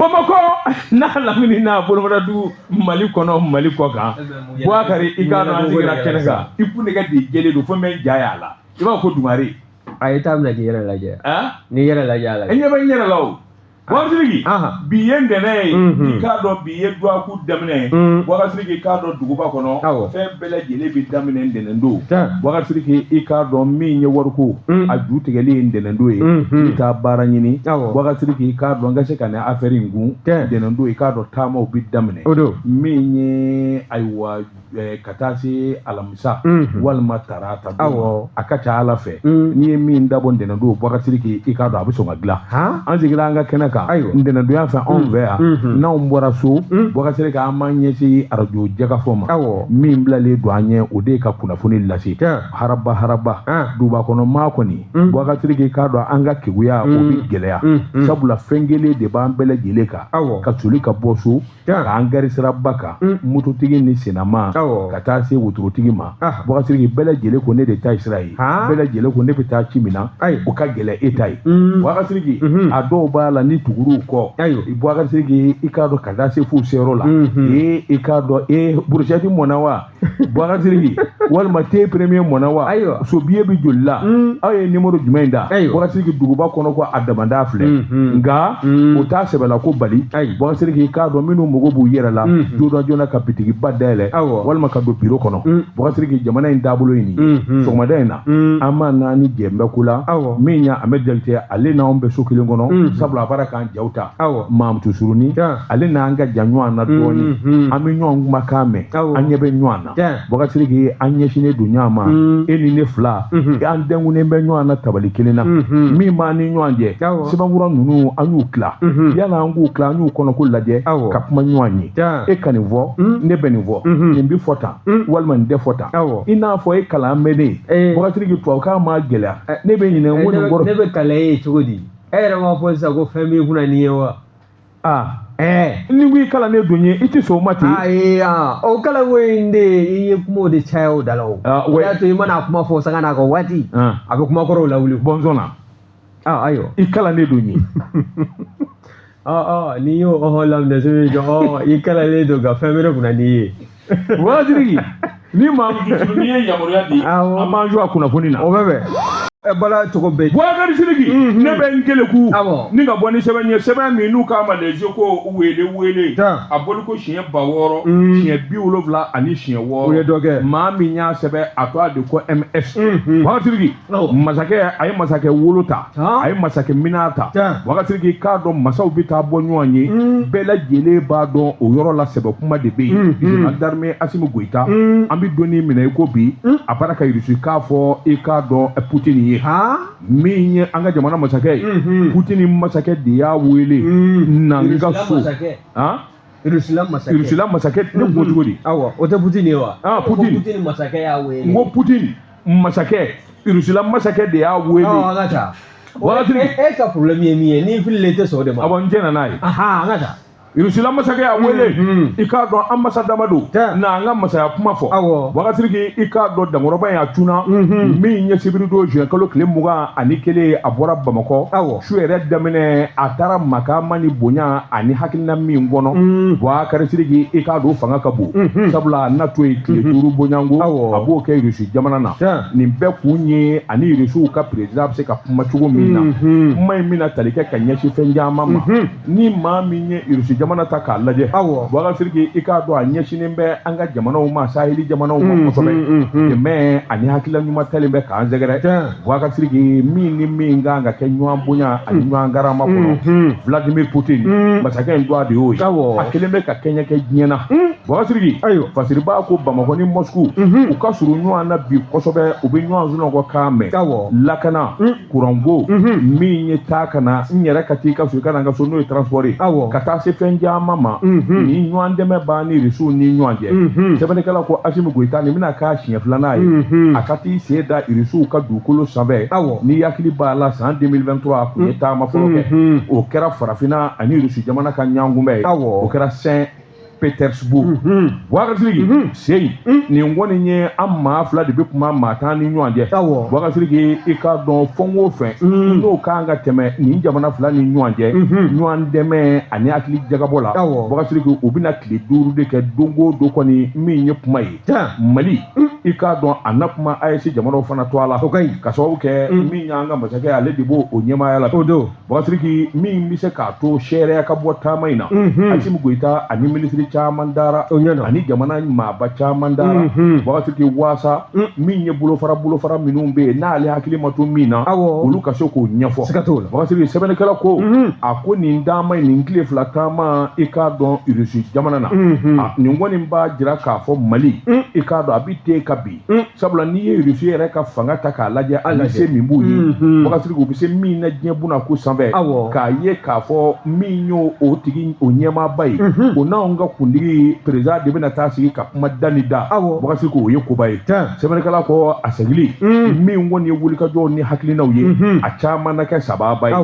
Bamakɔ n'a lamini n'a bolomadadugu, Mali kɔnɔ, Mali kɔ kan. Bubakari, i k'a dɔn an sigira kɛnɛ kan, i kun nɛgɛ de jɛlen don fo n bɛ n ja y'a la, i b'a fɔ ko dungare. A ye taa minɛ k'i yɛrɛ lajɛ. N'i yɛrɛ lajɛ a la. E ɲɛ bɛ n yɛrɛ la o. Bubakari Sidiki, bi ye ntɛnɛn ye, i k'a dɔn bi ye dɔgɔkun daminɛ ye. Bubakari Sidiki, i k'a dɔn duguba kɔnɔ, fɛn bɛɛ lajɛlen bɛ daminɛ ntɛnɛn don. Bubakari Sidiki, i k'a dɔn min ye wariko a ju tigɛli ye ntɛnɛn don ye, i bɛ taa baara ɲini. Bubakari Sidiki, i k'a dɔn n ka se ka nin affaire in kun, ntɛnɛn don, i k'a dɔn taamaw bɛ daminɛ. Min ye ayiwa ka taa se alamisa walima tarata don, a ka ca ala fɛ, n'i ye min dabɔ ntɛnɛn don, Bubakari Sidiki, i k'a dɔn a bɛ sɔn ka dilan. An sigira an ka kɛnɛ kan ntɛnɛndonya fɛ anw fɛ yan, n'anw bɔra so, Bubakari Sidiki, an b'an ɲɛsin arajo jɛkafɔ ma. Min bilalen don an ɲɛ, o de ye ka kunnafoni lase haraba haraba duguba kɔnɔ maa kɔni. Bubakari Sidiki, i k'a dɔn an ka keguya o bɛ gɛlɛya, sabula fɛn kelen de b'an bɛɛ lajɛlen kan ka soli ka bɔ so k'an gari siraba kan, mototigi ni senama ka taa se wotorotigi ma. Bubakari Sidiki, bɛɛ lajɛlen ko ne de ta ye sira ye, bɛɛ lajɛlen ko ne bɛ taa ci min na, o ka gɛlɛn e ta ye. Bubakari Sidiki, a dɔw b'a la ni tugur'u kɔ, Bubakari Sidiki, i k'a dɔn ka taa se f'u seyɔrɔ la, ee, i k'a dɔn ee brochette mɔna wa, Bubakari Sidiki, walima te premier mɔna wa, so billet bɛ joli la, aw ye numéro jumɛn da? Bubakari Sidiki, duguba kɔnɔ ko a damada filɛ, nka o t'a sɛbɛla ko bali. Bubakari Sidiki, i k'a dɔn minnu mago b'u yɛrɛ la joona joona ka bitigiba dayɛlɛ walima ka don biro kɔnɔ, Bubakari Sidiki, jamana in taabolo ye nin ye. Sɔgɔmada in na, an ma naani jɛ bɛ ko la min ye Ahmed Jakite, ale n'anw bɛ so kelen kɔnɔ, sabula a bɔra k'an jaw ta. Mamutu Suruni, ale n'an ka jan ɲɔgɔn na dɔɔnin, an bɛ ɲɔgɔn kumakan mɛn, an ɲɛ bɛ ɲɔgɔn na. Bubakari Sidiki, an ɲɛsinnen don ɲɔgɔn ma, e ni ne fila, an dɛnkunnen bɛ ɲɔgɔn na tabali kelen na. Min b'an ni ɲɔgɔn cɛ, sɛbɛnfura ninnu, an y'u tila. Yala an k'u tila, an y'u kɔnɔko lajɛ ka kuma ɲɔgɔn ye. E ka nin fɔ, ne bɛ nin fɔ, nin bɛ fɔ tan walima nin tɛ fɔ tan. I n'a fɔ e kalan bɛ ne ye, Bubakari Sidiki, tubabukan ma gɛlɛya, ne bɛ ɲinɛ n ko nin kɔrɔ. Ne bɛ kalan e ye cogo di? E yɛrɛ m'a fɔ sisan ko fɛn b'i kunna nin ye wa? Aa, ni ko i kalannen don ye, i tɛ sɔn o ma ten. Ayi, o kalanko in de, i ye kumaw de caya o da la o. O y'a to i mana kuma fɔ sanga n'a ka waati, a bɛ kuma kɔrɔw lawuli. Bɔnsɔn na. Ayiwa. I kalannen don ye. N'i y'o ɔhɔ laminɛ, so bɛ jɔ, i kalannen don ka fɛn wɛrɛ kunna n'i ye. Bubakari Sidiki, ni maa n'i ye yamaruya di, an b'an jɔ a kunnafoni na. O bɛ bɛn. Bala cogo bɛɛ. Bubakari Sidiki, ne bɛ n keleku ni ka bɔ ni sɛbɛn ye, sɛbɛn min n'u k'a ma Les Échos wele wele, a bɔli ko siɲɛ 6000, siɲɛ 76. O ye dɔ kɛ. Maa min y'a sɛbɛn, a tɔgɔ de ko MS. Bubakari Sidiki, masakɛ, a ye masakɛ wolo ta, a ye masakɛ minan ta. Bubakari Sidiki, k'a dɔn masaw bɛ taa bɔ ɲɔgɔn ye, bɛɛ lajɛlen b'a dɔn o yɔrɔ la sɛbɛ kuma de bɛ yen. Général d'armée Asimi Goyita, an bɛ donni minɛ i ko bi, a bɔra ka Irisi k'a fɔ, i k'a dɔn Poutine ye min ye an ka jamana masakɛ ye, Poutine masakɛ de y'a wele na n ka so. Irusila masakɛ. Irusila masakɛ, ne ko cogo di? Awɔ, o tɛ Poutine ye wa? Poutine. Poutine masakɛ y'a wele. N ko Poutine masakɛ, Irusila masakɛ de y'a wele. An ka taa. Waati e ka problème ye min ye, n'i fililen, i tɛ sɔn o de ma. Awɔ, n jɛnna n'a ye. An ka taa. Irusila masakɛ y'a wele, i k'a dɔn an masa dama don na an ka masaya kuma fɔ. Bubakari Sidiki, i k'a dɔn dankɔrɔba in a cunna min ye sibiri don, juin kalo tile 21, a bɔra Bamakɔ su yɛrɛ daminɛ, a taara makama ni bonya ani hakilina min kɔnɔ. Bubakari Sidiki, i k'a dɔn fanga ka bon, sabula a na to yen tile 5 bonyanko, a b'o kɛ Irusi jamana na. Nin bɛɛ kun ye ani Irusiw ka président bɛ se ka kuma cogo min na. Kuma in bɛna tali kɛ ka ɲɛsin fɛn caman ma. Ni maa min ye Irusi jamana ta k'a lajɛ, Bubakari Sidiki, i k'a dɔn a ɲɛsinnen bɛ an ka jamanaw ma, saheli jamanaw ma kosɛbɛ. Dɛmɛ ani hakilila ɲuman talen bɛ k'an sɛgɛrɛ. Bubakari Sidiki, min ni min kan ka kɛ ɲɔgɔn bonya ani ɲɔgɔn karama kɔnɔ, Vladimir Poutine masakɛ in dɔgɔ de y'o ye, a kelen bɛ ka kɛɲɛ kɛ diɲɛ na. Bubakari Sidiki, Fasiriba ko Bamakɔ ni Moscou u ka surun ɲɔgɔn na bi kosɛbɛ, u bɛ ɲɔgɔn sunɔgɔ kan mɛn. Lakana, kuranko, min ye taa ka na n yɛrɛ ka t'i ka so, i ka na n ka so, n'o ye transport ye, ka taa se fɛn caman ma, ni ɲɔgɔn dɛmɛ b'an ni Irisiw ni ɲɔgɔn cɛ. Sɛbɛnnikɛla ko Asimi Goyita, nin bɛna k'a siɲɛ filanan ye a ka t'i sen da Irisiw ka dugukolo sanfɛ. N'i hakili b'a la, san 2023 a kun ye taama fɔlɔ kɛ, o kɛra Farafinna ani Irisi jamana ka ɲɔgɔnkunbɛn ye, o kɛra Saint Petersburg. Boubacar Sidiki seyi nin kɔni ye an maa fila de bɛ kuma maa tan ni ɲɔgɔn cɛ. Boubacar Sidiki i k'a dɔn fɛn o fɛn n'o kan ka tɛmɛ nin jamana fila ni ɲɔgɔn cɛ, ɲɔgɔn dɛmɛ ani hakili jagabɔ la, Boubacar Sidiki u bɛna tile 5 de kɛ don o don kɔni min ye kuma ye. Mali i k'a dɔn a na kuma AES jamanaw fana to a la, ka sababu kɛ min y'an ka masakɛ ale de b'o o ɲɛmaaya la. Boubacar Sidiki min bɛ se k'a to seereya ka bɔ taama in na, Assimi Goïta ani minisiri caman dara, ani jamana maaba caman dara. Boubacar Sidiki waasa min ye bolofara minnu bɛ yen n'ale hakili ma to min na, olu ka se k'o ɲɛfɔ. Boubacar Sidiki sɛbɛnnikɛla ko a ko nin taama in, nin tile 2 taama i k'a dɔn Irisi jamana na, nin kɔni b'a jira k'a fɔ Mali i k'a dɔn a bɛ te ka bi, sabula n'i ye Irisi yɛrɛ ka fanga ta k'a lajɛ, a se min b'u ye, Boubacar Sidiki u bɛ se min na diɲɛ buna ko sanfɛ, k'a ye k'a fɔ min y'o o tigi o ɲɛmaaba ye, o n'anw ka kuntigi président de bɛna taa sigi ka kuma da ni da. Boubacar Sidiki o ye koba ye. Sɛbɛnnikɛla ko a segili min kɔni ye wulikajɔw ni hakilinaw ye, a caman na kɛ sababa ye.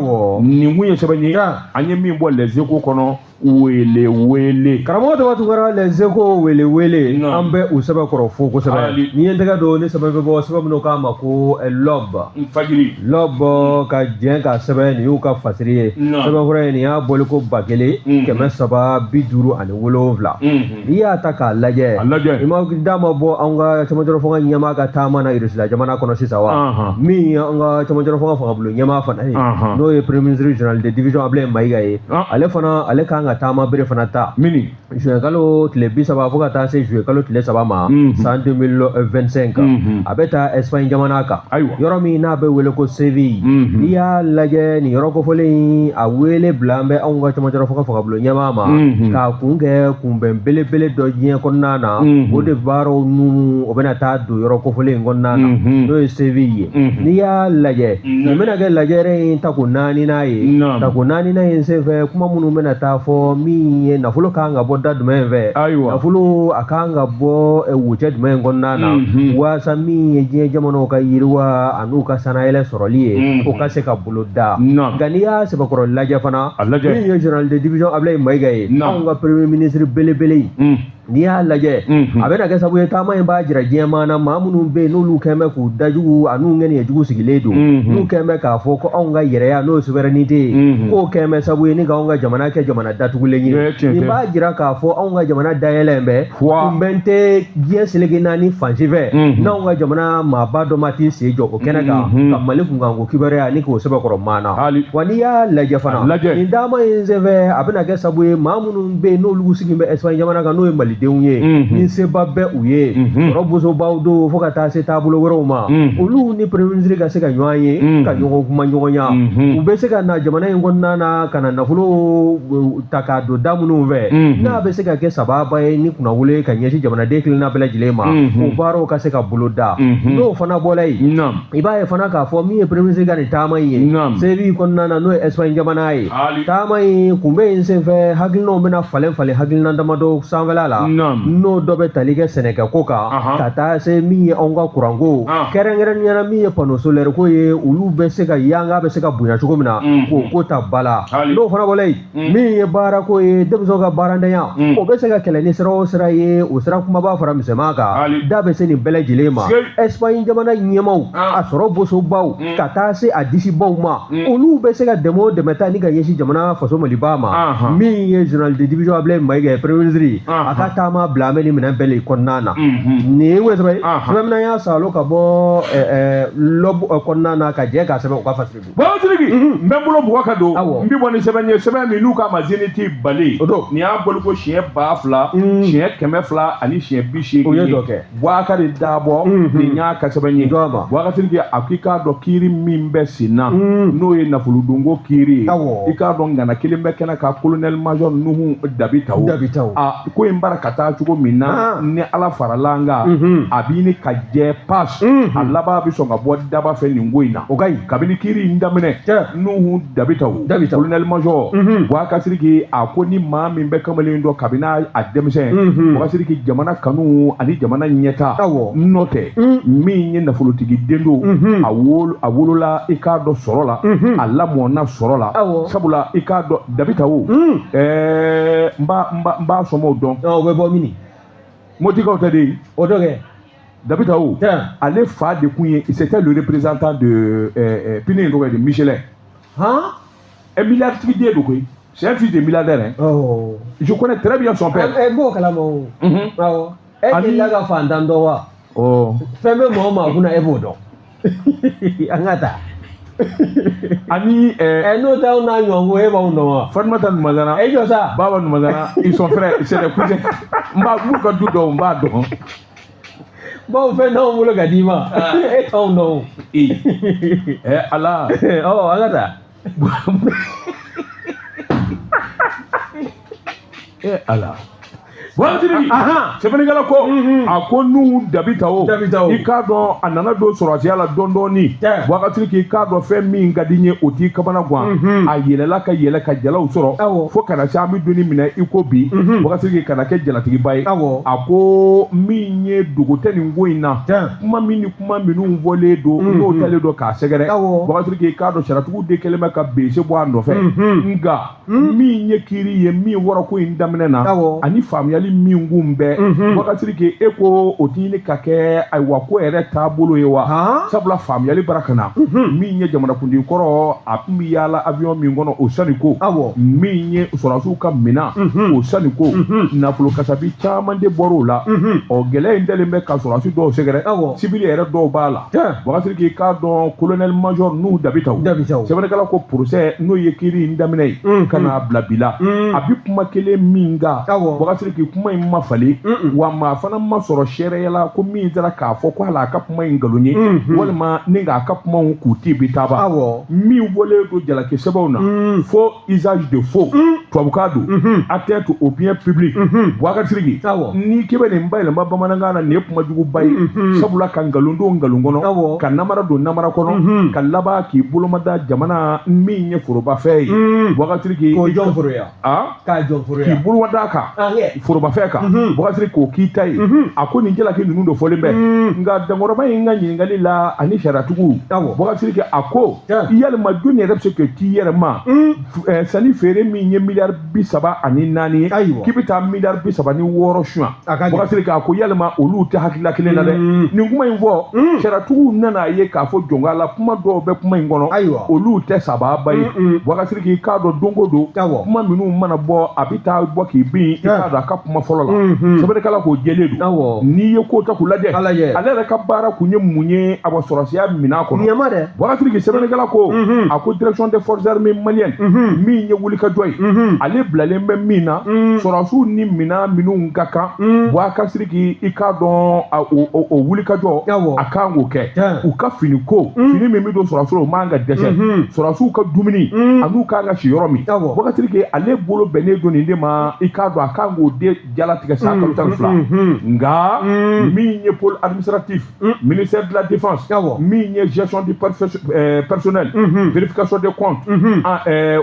Nin kun ye sɛbɛn ye an ye min bɔ Les Échos kɔnɔ, wele wele. Karamɔgɔ Daba Tunkara, Les Échos wele wele, an bɛ u sɛbɛn kɔrɔ fo kosɛbɛ. N'i ye n tɛgɛ don ni sɛbɛn bɛ bɔ, sɛbɛn minnu k'a ma ko L'Aube. Fajiri. L'Aube ka jɛn ka sɛbɛn, nin y'u ka fasiri ye. Sɛbɛnfura in nin y'a bɔli ko 1357. N'i y'a ta k'a lajɛ, i ma da ma bɔ an ka cɛmancɛrɔ fanga ɲɛmaa ka taama na Irisila jamana kɔnɔ sisan wa, min ye an ka cɛmancɛrɔ fanga fangabulon ɲɛmaa fana ye, n'o ye premier ministre général de division Ablaye Maïga ye, ale fana ale kan ka taama bere fana ta mini juin kalo tile 30 fo ka taa se juin kalo tile 3 ma san 2025. A bɛ taa Espagne jamana kan, yɔrɔ min n'a bɛ wele ko Séville. N'i y'a lajɛ nin yɔrɔ kofɔlen in, a wele bila an bɛ anw ka cɛmancɛrɔ fanga fangabulon ɲɛmaa ma k'a kun kɛ kunbɛn belebele dɔ diɲɛ kɔnɔna na, o de baaraw ninnu o bɛna taa don yɔrɔ kofɔlen in kɔnɔna na, n'o ye Séville ye. N'i y'a lajɛ nin bɛna kɛ lajɛrɛ in tako 4nan ye. Tako 4nan in senfɛ, kuma minnu bɛna taa fɔ min ye nafolo kan ka bɔ da jumɛn fɛ, nafolo a kan ka bɔ wucɛ jumɛn kɔnɔna na, waasa min ye diɲɛ jamanaw ka yiriwa an'u ka sanayɛlɛ sɔrɔli ye, o ka se ka bolo da. Nka n'i y'a sɛbɛkɔrɔ lajɛ fana, min ye général de division Ablaye Maïga ye, anw ka premier ministre belebele ye, n'i y'a lajɛ a bɛna kɛ sababu ye taama in b'a jira diɲɛmaa na maa minnu bɛ yen n'olu kɛn bɛ k'u dajugu an'u ŋaniyajugu sigilen don, n'u kɛn bɛ k'a fɔ ko anw ka yɛrɛya n'o ye souveraineté ye, k'o kɛn bɛ sababu ye ni k'anw ka jamana kɛ jamana datugulen ye. Nin b'a jira k'a fɔ anw ka jamana dayɛlɛn bɛ, kunbɛn tɛ diɲɛ seleke naani fan si fɛ, n'anw ka jamana maaba dɔ ma t'i sen jɔ o kɛnɛ kan ka Mali kunkanko kibaruya ni k'o sɛbɛkɔrɔ maa na. Wa n'i y'a lajɛ fana, nin taama in senfɛ a bɛna kɛ sababu ye maa minnu bɛ yen n'olu sigilen bɛ Espagne jamana kan, n'o ye Mali denw ye, ni seba bɛ u ye, sɔrɔ bosobaw don fo ka taa se taabolo wɛrɛw ma, olu ni premier ministre ka se ka ɲɔgɔn ye, ka ɲɔgɔn kuma ɲɔgɔnya, u bɛ se ka na jamana in kɔnɔna na ka na nafolo ta k'a don da minnu fɛ, n'a bɛ se ka kɛ sababa ye ni kunnawolo ye ka ɲɛsin jamanaden kelenna bɛɛ lajɛlen ma, o baaraw ka se ka bolo da. N'o fana bɔra yen, i b'a ye fana k'a fɔ min ye premier ministre ka nin taama in ye Séville kɔnɔna na, n'o ye Espagne jamana ye, taama in kunbɛn in senfɛ hakilinaw bɛna falen falen hakilina damadɔ sanfɛla la, n'o dɔ bɛ tali kɛ sɛnɛkɛko kan, ka taa se min ye anw ka kuranko, kɛrɛnkɛrɛnnenya la min ye panneau solaire ko ye, olu bɛ se ka yanga bɛ se ka bonya cogo min na, k'o ko ta ba la. N'o fana bɔra yen, min ye baarako ye, denmisɛnw ka baarantanya, o bɛ se ka kɛlɛ ni sira o sira ye, o sira kumaba fara misɛnman kan, da bɛ se nin bɛɛ lajɛlen ma. Espagne jamana ɲɛmaaw, a sɔrɔ bosobaw, ka taa se a disibaw ma, olu bɛ se ka dɛmɛ o dɛmɛ ta ni ka ɲɛsin jamana faso Maliba ma. Min ye général de division Ablaye Maïga ye premier ministre, a ka taama bila an bɛ nin minɛn bɛɛ de kɔnɔna na. Nin ye sɛbɛn ye, sɛbɛn min y'a salo ka bɔ L'Aube kɔnɔna na ka jɛ k'a sɛbɛn u ka fasiri. Boubacar Sidiki n bɛ n bolo bugɔ ka don, n bɛ bɔ ni sɛbɛn ye, sɛbɛn min n'u k'a ma Zénith Bali, nin y'a bɔli ko siɲɛ 2000, siɲɛ 200 ani siɲɛ 80 o ye dɔ kɛ. Boubacar Dabo nin y'a ka sɛbɛn ye. Boubacar Sidiki a k'i k'a dɔn kiiri min bɛ sen na, n'o ye nafolodonko kiiri ye, i k'a dɔn ŋana kelen bɛ kɛnɛ kan, colonel major Nuhu Dabitawo, a ko in bara ka ka taa cogo min na ni Ala farala an kan a b'i ni ka jɛ pas a laban bɛ sɔn ka bɔ daba fɛ nin ko in na o ka ɲi kabini kiiri in daminɛ Nuhu Dabitaw colonel major Boubacar Sidiki a ko ni maa min bɛ kamalen dɔn kabini a denmisɛn Boubacar Sidiki jamana kanu ani jamana ɲɛta n'o tɛ min ye nafolotigi den don a wolola i k'a dɔn sɔrɔ la a lamɔna sɔrɔ la sabula i k'a dɔn Dabitaw n b'a somɔgɔw dɔn o bɛ bɔ mini Motikaw tɛ de o dɔ kɛ Dabitaw ale fa de kun ye c'était le représentant de Pine tɔgɔ de Michelin. Han? Un milliardaire den don koyi. C'est un fils de milliardaire hein. Oh. Je connais très bien son père. N b'o kalama o. Awɔ. E delila ka fantan dɔn wa? Oh. Fɛn bɛ mɔgɔ maa kunna e b'o dɔn. An ka taa. Ani n'o t'anw n'a ɲɔgɔn ko e b'anw dɔn wa? Fatumata Numazana. E jɔ sa. Baba Numazana, ils sont frères, c'est des cousins. N b'a b'u ka du dɔn, n b'a dɔn. Bawo fɛn t'anw bolo ka d'i ma. E t'anw dɔn o. Ala. Ɔ an ka taa. Ala. Waatiri sɛbɛnnikɛla ko a ko Nuhu Dabitaw i k'a dɔn a nana don sɔrɔsiya la dɔɔni dɔɔni Boubacar k'i k'a dɔn fɛn min ka di n ye o t'i kamana gan a yɛlɛla ka yɛlɛ ka jalaw sɔrɔ fo kana se an bɛ donni minɛ i ko bi Boubacar k'i kana kɛ jalatigiba ye a ko min ye dogo tɛ nin ko in na kuma min ni kuma minnu fɔlen don n'o talen don k'a sɛgɛrɛ Boubacar k'i k'a dɔn sariyatigiw de kɛlen bɛ ka bese bɔ a nɔfɛ nka min ye kiiri ye min wɔrɔ ko in daminɛ na ani faamuyali min kun bɛ Boubacar Sidiki e ko o ti ɲini ka kɛ ayiwa ko yɛrɛ taabolo ye wa sabula faamuyali bara ka na min ye jamanakuntigi kɔrɔ a tun bɛ yaala avion min kɔnɔ o sani ko min ye sɔrɔdasiw ka minɛn o sani ko nafolo kasabi caman de bɔr'o la ɔ gɛlɛya in dalen bɛ ka sɔrɔdasi dɔw sɛgɛrɛ sibili yɛrɛ dɔw b'a la Boubacar Sidiki k'a dɔn colonel major Nuhu Dabitaw sɛbɛnnikɛla ko procès n'o ye kiiri in daminɛ ye ka n'a bila bi la a bi kuma kelen min kan Boubacar Sidiki kuma in ma falen wa maa fana ma sɔrɔ seereya la ko min taara k'a fɔ ko hali a ka kuma in nkalon ye walima ni k'a ka kumaw k'u ti bi taaba min fɔlen don jalaki sɛbɛnw na faux usage de faux tubabukan don atteinte au bien public Boubacar Sidiki n'i k'i bɛ nin bayɛlɛma bamanankan na nin ye kuma juguba ye sabula ka nkalon don nkalon kɔnɔ ka namara don namara kɔnɔ ka laban k'i bolomada jamana min ye forobafɛn ye Boubacar Sidiki k'o jɔn foroya k'a jɔn foroya k'i bolomada kan forobafɛn kan Boubacar Sidiki k'o k'i ta ye a ko nin jalaki ninnu de fɔlen bɛ nka dankɔrɔba in ka ɲininkali la ani sariyatigiw Boubacar Sidiki a ko yalima jɔnni yɛrɛ bɛ se ka t'i yɛrɛ ma sanni feere min ye miliyari 34 ye k'i bɛ taa miliyari 36 suɲɛ Boubacar Sidiki a ko yalima olu tɛ hakilila kelen na dɛ nin kuma in fɔ sariyatigiw nana ye k'a fɔ jɔnka la kuma dɔw bɛ kuma in kɔnɔ olu tɛ sababa ye Boubacar Sidiki k'a dɔn don o don kuma minnu mana bɔ a bɛ taa bɔ k'i bin i k'a dɔn a ka kuma fɔlɔ la sɛbɛnnikɛla k'o jɛlen don n'i ye ko ta k'u lajɛ ale yɛrɛ ka baara kun ye mun ye a bɔ sɔrɔsiya minɛn kɔnɔ Boubacar Sidiki sɛbɛnnikɛla ko a ko direction des forces armées maliennes min ye wulikajɔ ye ale bilalen bɛ min na sɔrɔsiw ni minɛn minnu ka kan Boubacar Sidiki i k'a dɔn o wulikajɔ a kan k'o kɛ u ka fini ko fini min bɛ don sɔrɔsiw la o man ka dɛsɛ sɔrɔsiw ka dumuni an'u kan ka si yɔrɔ min Boubacar Sidiki ale bolo bɛnnen don nin de ma i k'a dɔn a kan k'o de jalatigɛ san kalo 12 nka min ye pôle administratif ministère de la défense min ye gestion du personnel vérification des comptes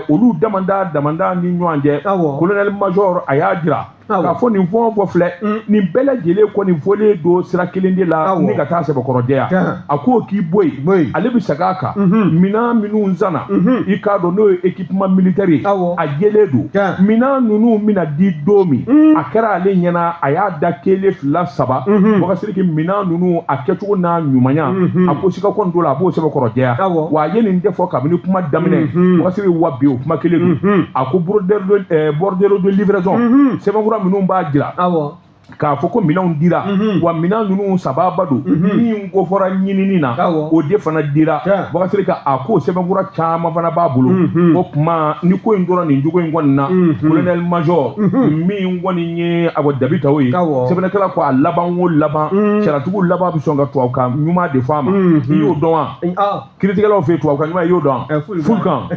olu damanda ni ɲɔgɔn cɛ colonel major a y'a jira k'a fɔ nin fɛn o fɛn filɛ nin bɛɛ lajɛlen kɔni fɔlen don sira kelen de la ni ka taa sɛbɛkɔrɔjɛya a ko k'i bɔ yen ale bɛ segin a kan minɛn minnu sanna i k'a dɔn n'o ye équipement militaire ye a jɛlen don minɛn ninnu bɛna di don min a kɛra ale ɲɛna a y'a da 1 2 3 Boubacar Sidiki minɛn ninnu a kɛcogo n'a ɲumanya a ko sika kɔni t'o la a b'o sɛbɛkɔrɔjɛya wa a ye nin de fɔ kabini kuma daminɛ Boubacar Sidiki wa bi o kuma kelen don a ko bordereau de livraison sɛbɛnfura minnu b'a jira K'a fɔ ko minɛnw dira, wa minɛn ninnu sababa don, min ko fɔra ɲinini na, o de fana dira. Bakari ka a ko sɛbɛnfura caman fana b'a bolo. O tuma ni ko in tora nin cogo in kɔni na, colonel major min kɔni ye a Dabitawo ye, sɛbɛnnikɛla ko a laban o laban, sariyatigiw laban bɛ sɔn ka tubabukan ɲuman de fɔ a ma. I y'o dɔn wa? Kiiritigɛlaw fɛ yen, tubabukan ɲuman, i y'o dɔn? Fulkan.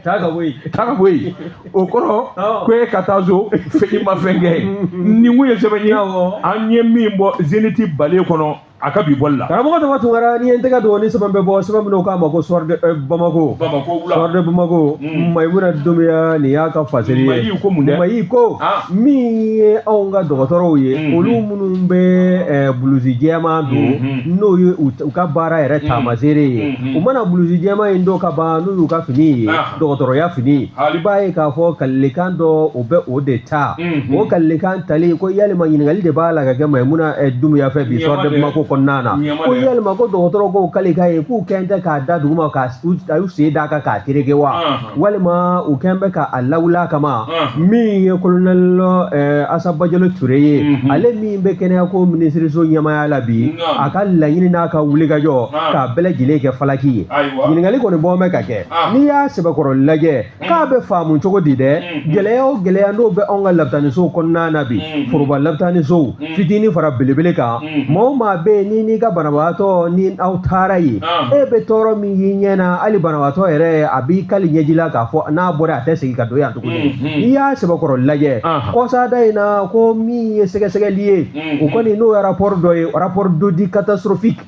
Taa ka bɔ yen. Taa ka bɔ yen, o kɔrɔ ko e ka taa so, i ma fɛn kɛ. Nin kun ye sɛbɛn ye an ye min bɔ Zénith bale kɔnɔ a ka bi bɔli la. Karamɔgɔ Daba Tunkara, n'i ye n tɛgɛ don ni sɛbɛn bɛ bɔ, sɛbɛn min k'a ma ko Soir de Bamako. Bamako wula. Soir de Bamako, Mayimuna Dunbiya, nin y'a ka fasiri ye. Mayi ko mun dɛ? Mayi ko min ye anw ka dɔgɔtɔrɔw ye, olu minnu bɛ bulusi jɛman don, n'o ye u ka baara yɛrɛ taamaseere ye, u mana bulusi jɛman in don ka ban, n'u y'u ka fini ye, dɔgɔtɔrɔya fini, i b'a ye k'a fɔ kalilikan dɔ o bɛ o de ta. O kalilikan tali ko yalima ɲininkali de b'a la ka kɛ Mayimuna Dunbiya fɛ bi Soir de Bamako kɔnɔna na, ko yalima ko dɔgɔtɔrɔ ko kalikan ye k'u kɛn tɛ k'a da duguma ka u sen d'a kan k'a tereke wa, walima u kɛn bɛ k'a lawula kama. Min ye colonel Asa Bajalo Ture ye, ale min bɛ kɛnɛyako minisiriso ɲɛmaaya la bi, a ka laɲini n'a ka wulikajɔ k'a bɛɛ lajɛlen kɛ falaki ye. Ɲininkali kɔni bɔ bɛ ka kɛ, n'i y'a sɛbɛkɔrɔ lajɛ k'a bɛ faamu cogo di dɛ? Gɛlɛya o gɛlɛya n'o bɛ anw ka lapitanisow kɔnɔna na bi, foroba lapitanisow fitinin fara belebele kan, maa o maa bɛ yen ni n'i ka banabaatɔ ni aw taara yen, e bɛ tɔɔrɔ min y'i ɲɛ na, hali banabaatɔ yɛrɛ a b'i kali ɲɛji la k'a fɔ n'a bɔra a tɛ segin ka don yan tuguni. N'i y'a sɛbɛkɔrɔ lajɛ kɔsada in na, ko min ye sɛgɛsɛgɛli ye, o kɔni n'o ye rapport dɔ ye, rapport d'audit catastrophique.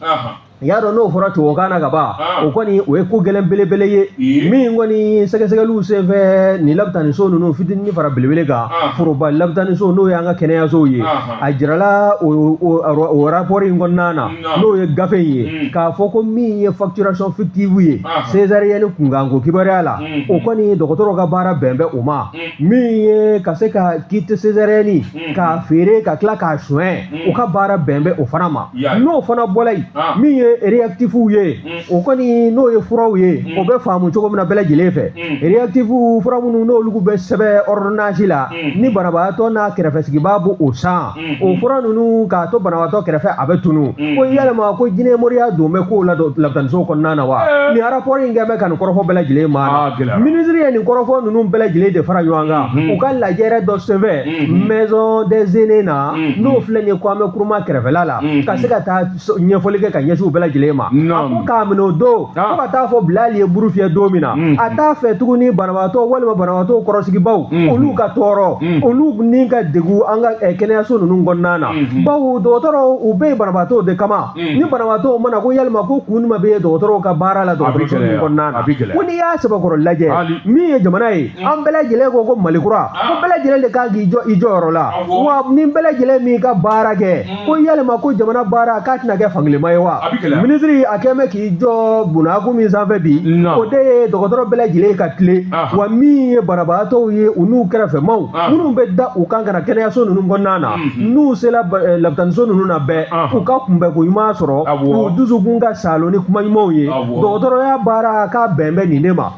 I y'a dɔn n'o fɔra tubabukan na ka ban, o kɔni o ye ko gɛlɛn belebele ye. Min kɔni sɛgɛsɛgɛliw senfɛ nin lapitaniso ninnu fitinin fara belebele kan, foroba lapitaniso n'o y'an ka kɛnɛyasow ye, a jirala o rapport in kɔnɔna na, n'o ye gafe in ye, k'a fɔ ko min ye facturation fictive ye césarienne kunkanko kibaruya la, o kɔni dɔgɔtɔrɔw ka baara bɛn bɛ o ma. Min ye ka se ka kit césarienne k'a feere ka tila k'a suɲɛ, o ka baara bɛn bɛ o fana ma. N'o fana bɔla yen, min ye réactifs ye, o kɔni n'o ye furaw ye, o bɛ faamu cogo min na bɛɛ lajɛlen fɛ, réactifs fura minnu n'olu bɛ sɛbɛn ordonnance la, ni banabaatɔ n'a kɛrɛfɛsigibaa b'o san, o fura ninnu k'a to banabaatɔ kɛrɛfɛ a bɛ tunu. Ko yalima ko jinɛ moriya don bɛ kow la lapitaniso kɔnɔna na wa? Nin rapport in kɛ bɛ ka nin kɔrɔfɔ bɛɛ lajɛlen ma. Minisiri ye nin kɔrɔfɔ ninnu bɛɛ lajɛlen de fara ɲɔgɔn kan u ka lajɛrɛ dɔ senfɛ maison des aînés na, n'o filɛ nin ye Kwame Nkrumah kɛrɛfɛla la, ka se ka taa ɲɛfɔli kɛ ka ɲɛsin u bɛɛ lajɛlen ma. A ko k'a minɛ o don fo ka taa fɔ Bilali ye buru fiyɛ don min na, a t'a fɛ tuguni banabaatɔ walima banabaatɔ kɔrɔsigibaw olu ka tɔɔrɔ, olu ni ka degun an ka kɛnɛyaso ninnu kɔnɔna na, bawo dɔgɔtɔrɔw u bɛ yen banabaatɔw de kama. Ni banabaatɔw mana ko yalima ko kun jumɛn bɛ ye dɔgɔtɔrɔw ka baara la dɔgɔtɔrɔso ninnu kɔnɔna na? Ko n'i y'a sɛbɛkɔrɔ lajɛ, min ye jamana ye, an bɛɛ lajɛlen ko Mali kura, ko bɛɛ lajɛlen de kan k'i jɔ i jɔyɔrɔ la, wa ni bɛɛ lajɛlen min ka baara kɛ, ko yalima ko jamana baara k'a tɛna kɛ fankelenma ye wa? Minisiri a kɛn bɛ k'i jɔ bunakun min sanfɛ bi, o de ye dɔgɔtɔrɔ bɛɛ lajɛlen ka tile, wa min ye banabaatɔw ye u n'u kɛrɛfɛmaw minnu bɛ da u kan ka na kɛnɛyaso ninnu kɔnɔna na, n'u sera lapitaniso ninnu na bɛɛ u ka kunbɛnko ɲuman sɔrɔ, k'u dusukun ka saalo ni kuma ɲumanw ye. Dɔgɔtɔrɔya baara k'a bɛn bɛ nin de ma.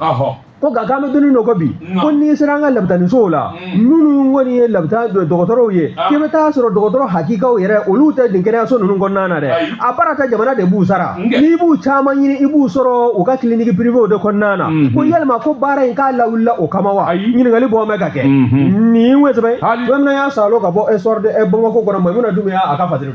Ko nka k'an bɛ don dɔ ko bi, ko n'i sera an ka lapitanisow la, minnu kɔni ye lapitan dɔgɔtɔrɔw ye, k'i bɛ taa sɔrɔ dɔgɔtɔrɔ hakikaw yɛrɛ olu tɛ nin kɛnɛyaso ninnu kɔnɔna na dɛ, a baara tɛ, jamana de b'u sara. N'i b'u caman ɲini, i b'u sɔrɔ u ka clinique privéw de kɔnɔna na. Ko yalima ko baara in k'a lawulila o kama wa? Ɲininkali bɔ bɛ ka kɛ. Nin ye sɛbɛn fɛn min y'a salo ka bɔ Soir de Bamako kɔnɔ, Mayimuna Dunbiya a ka fasiri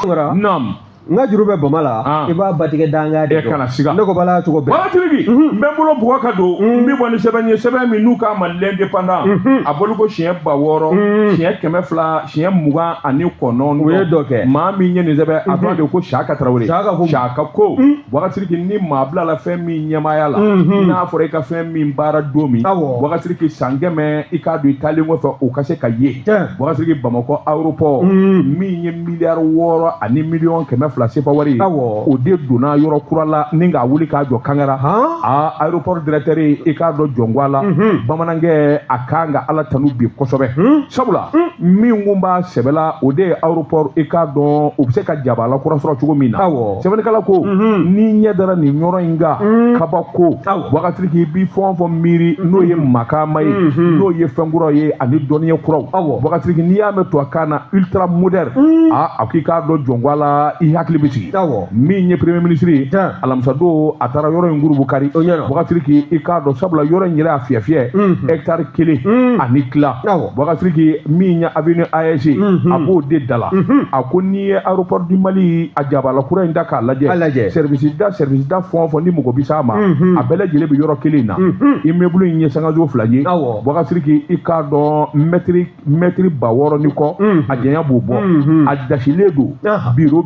don. N ka juru bɛ bama la, i b'a batigɛ danga de kana siga. Ne ko bala cogo bɛɛ. Wagatigi n bɛ n bolo bugɔ ka don, n bɛ bɔ ni sɛbɛn ye, sɛbɛn min n'u k'a ma l'Indépendant, a bɔli ko siɲɛ 6000, siɲɛ 200, siɲɛ 29. O ye dɔ kɛ. Maa min ye nin sɛbɛn, a tɔgɔ de ko Saka Tarawele. Saka ko Wagatigi ni maa bilala fɛn min ɲɛmaaya la, n'a fɔra i ka fɛn min baara don min, Wagatigi san 100 i k'a don i taalen kɔfɛ o ka se ka ye. Wagatigi Bamakɔ aéroport min ye miliyari 6 ani miliyɔn 200 sefa wari, o de donna yɔrɔ kura la ni k'a wuli k'a jɔ Kangara. A aéroport directeur i k'a dɔn jɔnko a la, bamanankɛ a kan ka Ala tanu bi kosɛbɛ, sabula Min kun b'a sɛbɛ la o de ye aéroport i k'a dɔn u bɛ se ka jabala kura sɔrɔ cogo min na. Sɛbɛnnikɛla ko n'i ɲɛ dara nin yɔrɔ in kan kabako Boubacar Sidiki i b'i fɛn o fɛn miiri n'o ye makama ye n'o ye fɛn kuraw ye ani dɔnniya kuraw. Boubacar Sidiki n'i y'a mɛn tubabukan na ultra moderne a k'i k'a dɔn jɔnko a la i hakili bɛ sigi. Min ye premier ministre ye alamisa don a taara yɔrɔ in gurubu kari. Boubacar Sidiki i k'a dɔn sabula yɔrɔ in yɛrɛ a fiyɛ fiyɛ hectare 1.5. Boubacar Sidiki min ye avenue AES a b'o de da la. A ko n'i ye aéroport du Mali a jabala kura in da k'a lajɛ service da fɛn o fɛn ni mɔgɔ bɛ s'a ma a bɛɛ lajɛlen bɛ yɔrɔ kelen in na. Immeuble in ye sangaso 2 ye. Boubacar Sidiki i k'a dɔn mɛtiri 6000 ni kɔ a janya b'o bɔ. A dasilen don bureau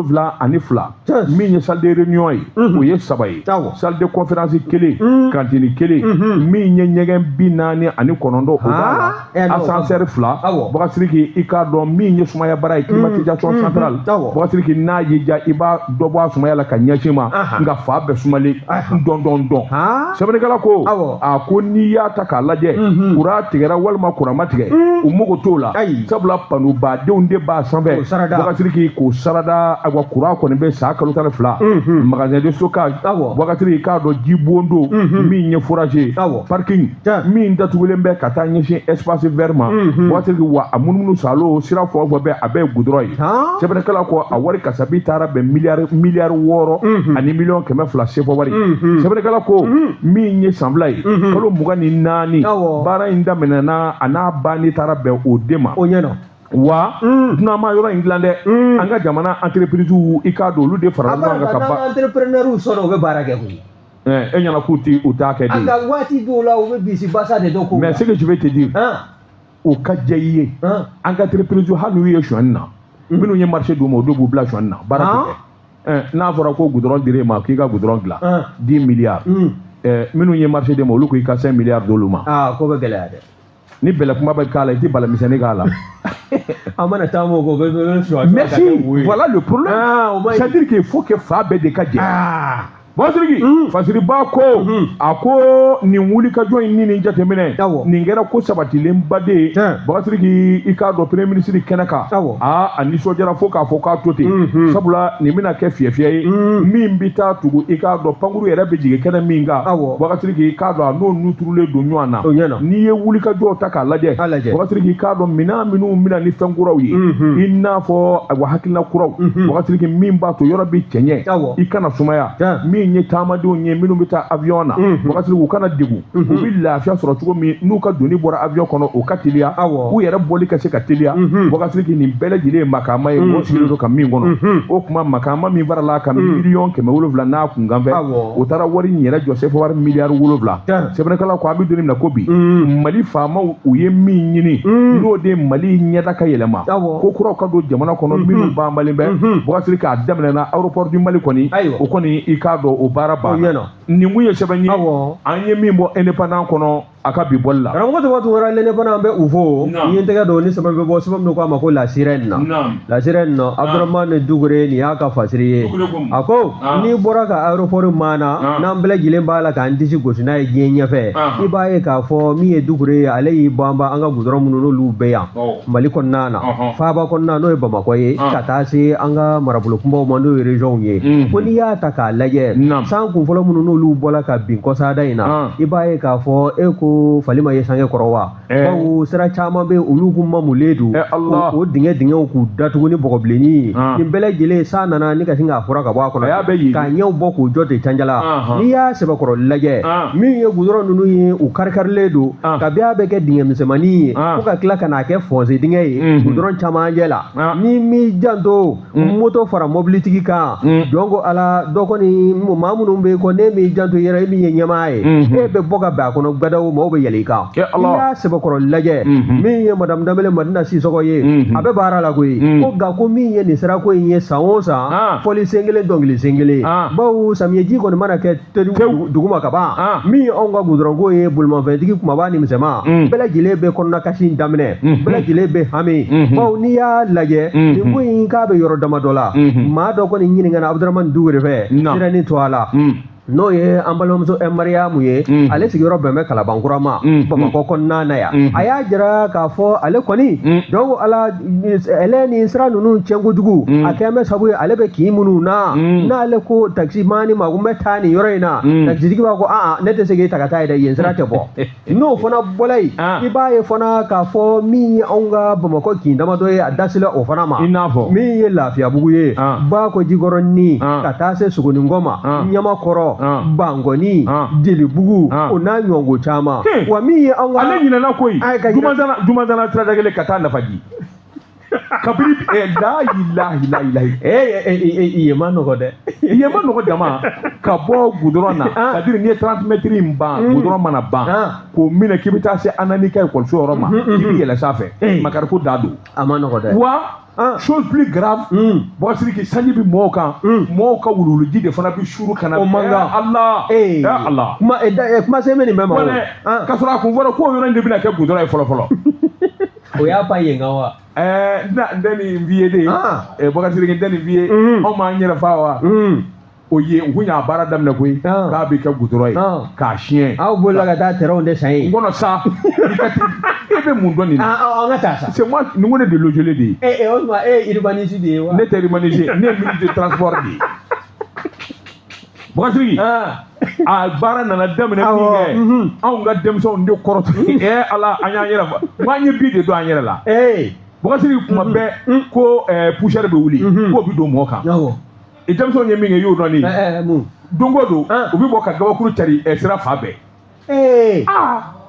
72 min ye salle de réunion ye o ye 3 ye, salle de conférence 1, cantine 1, min ye ɲɛgɛn 49 o b'a la, ascenseur 2. Boubacar Sidiki i k'a dɔn min ye sumaya baara ye climatisation centrale. Boubacar Sidiki n'a y'i diya i b'a dɔ bɔ a sumaya la ka ɲɛsin ma nka fa bɛɛ sumalen dɔn dɔn dɔn. Sɛbɛnnikɛla ko a ko n'i y'a ta k'a lajɛ courant tigɛra walima courant ma tigɛ u mago t'o la sabula panneau badenw de b'a sanfɛ. Boubacar Sidiki k'o sarada ayiwa courant kɔni bɛ san kalo 12. Magasin de stockage Boubacar Sidiki k'a dɔn jibon don min ye forage parking min datugulen bɛ ka taa ɲɛsin espace vert ma. Boubacar Sidiki wa a munumunu salo sira fɛn o fɛn bɛ a bɛɛ ye goudron ye. Sɛbɛnnikɛla ko a wari kasabi taara bɛn miliyari 6 ani miliyɔn 200 CFA wari. Sɛbɛnnikɛla ko min ye san 2 ye kalo 24 baara in daminɛna a n'a banni taara bɛn o de ma. Wa dunan ma yɔrɔ in dilan dɛ, an ka jamana entreprise i k'a dɔn olu de farala ɲɔgɔn kan ka ba entrepreneur sɔrɔ u bɛ baara kɛ koyi. E ɲɛna k'u ti u t'a kɛ de. An ka waati dɔw la u bɛ bisi basa de dɔn ko. Mais ce que je vais te dire, o ka diya i ye an ka entreprise hali n'u ye sonyani na minnu ye marché d'u ma o de b'u bila sonyani na baara tɛ kɛ. N'a fɔra ko goudron dir'e ma k'i ka goudron dilan 10 milliards, minnu ye marché d'e ma olu ko i ka 5 milliards d'olu ma. Ko bɛ gɛlɛya dɛ. Ni bɛlɛ kuma bɛ k'a la i tɛ balamisɛnnin k'a la. An mana taa m'o kɔ bɛ bɛ Merci, voilà le problème. C'est-à-dire qu'il faut que fa bɛɛ de ka jɛ. Boubacar Sidiki Fasiriba ko a ko nin wulikajɔ in ni nin jateminɛ nin kɛra ko sabatilenba de ye. Boubacar Sidiki i k'a dɔn premier ministre kɛnɛ kan a nisɔndiyara fo k'a fɔ k'a to ten sabula nin bɛna kɛ fiyɛ fiyɛ ye min bɛ taa tugu i k'a dɔn pankuru yɛrɛ bɛ jigin kɛnɛ min kan. Boubacar Sidiki i k'a dɔn a n'o nuturulen don ɲɔgɔn na. N'i ye wulikajɔw ta k'a lajɛ Boubacar Sidiki i k'a dɔn minɛn minnu bɛna ni fɛn kuraw ye i n'a fɔ ayiwa hakilina kuraw. Boubacar Sidiki min b'a to yɔrɔ bɛ cɛɲɛ i kana sumaya min ye taamadenw ye minnu bɛ taa avion na. Boubacar Sidiki u kana degun u bɛ lafiya sɔrɔ cogo min n'u ka doni bɔra avion kɔnɔ o ka teliya u yɛrɛ bɔli ka se ka teliya. Boubacar Sidiki nin bɛɛ lajɛlen ye makama ye mɔgɔ sigilen don ka min kɔnɔ. O tuma makama min farala a kan miliyɔn 700 n'a kunkan fɛ o taara wari in yɛrɛ jɔ CFA wari miliyari 7. Sɛbɛnnikɛla ko an bɛ don min na ko bi Mali faamaw u ye min ɲini n'o de ye Mali ɲɛda ka yɛlɛma ko kuraw ka don jamana kɔnɔ minnu banbalen bɛ. Boubacar Sidiki a daminɛna aéroport du Mali kɔni o kɔni i k'a dɔn o baara banna. Nin kun ye sɛbɛn ye an ye min bɔ indépendant kɔnɔ a ka bi bɔli la. Karamɔgɔ tɔgɔ tugura l'indépendant an bɛ u fo n ye n tɛgɛ don ni sɛbɛn bɛ bɔ sɛbɛn min ko a ma ko la sirène. La sirène Abdourahmane Doucouré nin y'a ka fasiri ye. A ko n'i bɔra ka aéroport maana n'an bɛɛ lajɛlen b'a la k'an disi gosi n'a ye diɲɛ ɲɛfɛ i b'a ye k'a fɔ min ye Doucouré ye ale y'i banba an ka goudron minnu n'olu bɛ yan Mali kɔnɔna na faaba kɔnɔna n'o ye Bamakɔ ye ka taa se an ka marabolo kunbaw ma n'o ye région ye. Ko n'i y'a ta k'a lajɛ san kunfɔlɔ minnu n'olu bɔla ka bin kɔsada in na i b'a ye k'a fɔ e ko fali ma ye sange kɔrɔ wa bawo sira caman bɛ olu kun mamulen don o dingɛ dingɛw k'u datugu ni bɔgɔbilenni ye nin bɛɛ lajɛlen san nana ni ka sin k'a fura ka bɔ a kɔnɔ k'a ɲɛw bɔ k'u jɔ ten canjala. N'i y'a sɛbɛkɔrɔ lajɛ min ye goudron ninnu ye u karikarilen don kabi a bɛ kɛ dingɛ misɛnmanin ye fo ka tila ka n'a kɛ fossé dingɛ ye goudron camancɛ la ni m'i janto moto fara mobilitigi kan jɔn ko ala dɔ kɔni maa minnu bɛ kɔ ne m'i janto yɛrɛ e min ye ɲɛmaa ye e bɛ bɔ ka bɛn a kɔnɔ gadaw maaw bɛ yɛlɛ i kan. N'i y'a sɛbɛkɔrɔ lajɛ min ye madame Danbele Madina Sisɔgɔ ye a bɛ baara la koyi ko nka ko min ye nin sirako in ye san o san fɔli sen kelen dɔnkili sen kelen bawo samiyɛji kɔni mana kɛ duguma ka ban min ye anw ka goudron ye bolimafɛntigi kumaba ni misɛnman bɛɛ lajɛlen bɛ kɔnɔna kasi in daminɛ bɛɛ lajɛlen bɛ hami bawo n'i y'a lajɛ nin ko in k'a bɛ yɔrɔ damadɔ la maa dɔ kɔni ɲininkana Abdourahmane Doucouré fɛ sirani to a la. N'o ye an balimamuso Mariyamu ye, ale sigiyɔrɔ bɛn bɛ Kalabankura ma, Bamakɔ kɔnɔna na yan. A y'a jira k'a fɔ ale kɔni, donc ala ale ni sira ninnu tiɲɛ kojugu, a kɛn bɛ sabu ye ale bɛ kin minnu na, n'ale ko taximani ma ko n bɛ taa nin yɔrɔ in na, taxitigi b'a ko aa, ne tɛ se k'e ta ka taa yen dɛ, yen sira tɛ bɔ. N'o fana bɔla yen, i b'a ye fana k'a fɔ min ye anw ka Bamakɔ kin damadɔ ye, a dasila o fana ma, i n'a fɔ min ye Lafiyabugu ye, Bako Jikɔrɔni, ka taa se Sogonikɔ ma, Ɲamakɔrɔ, Bankɔni, Jelibugu, o n'a ɲɔgɔnko caman. Wa min ye anw ka ale ɲinɛna koyi, Dumanzana sirada kelen ka taa Nafaji kabini la ilaha ilaha. Ee, yen ma nɔgɔ dɛ. Yen ma nɔgɔ jama ka bɔ goudron na, c'est à dire n'i ye 30 mètres in ban, goudron mana ban k'o minɛ k'i bɛ taa se Anani ka ekɔliso yɔrɔ ma, k'i bɛ yɛlɛ sanfɛ, makari ko da don. A ma nɔgɔ dɛ. Wa chose plus grave, Boubacar Sidiki, sanji bɛ mɔgɔw kan, mɔgɔw ka wuluwuluji de fana bɛ suru ka na. O man kan. Allah, ya Allah. Kuma kuma sen bɛ nin bɛɛ ma o. K'a sɔrɔ a kun fɔra k'o yɔrɔ in de bɛna kɛ goudron ye fɔlɔ fɔlɔ. O y'a pan yen kan wa? N tɛ nin f'i ye de, Boubacar Sidiki, n tɛ nin f'i ye, anw m'an yɛrɛ fa wa? O ye n kun y'a baara daminɛ koyi, k'a bɛ kɛ goudron ye k'a siɲɛ. Aw bolila ka taa terrain de san yen. N kɔnɔ sa, e bɛ mun dɔn nin na? An ka taa sa. C'est moi, nin ko ne de logelen de ye. Ee, o tuma e ye urbaniste de ye wa? Ne tɛ urbaniste, ne ye ministre de transport de ye. Boubacar Sidiki, a baara nana daminɛ min kɛ, anw ka denmisɛnw de kɔrɔtɔ. Ala, an y'an yɛrɛ fa, n ko an ye bi de don an yɛrɛ la. Boubacar Sidiki, kuma bɛɛ ko poussière bɛ wuli, k'o bɛ don mɔgɔ kan. I denmisɛnw ye min kɛ, i y'o dɔn ne ye. Don o don u bɛ bɔ ka gabakuru cari sira fan bɛɛ.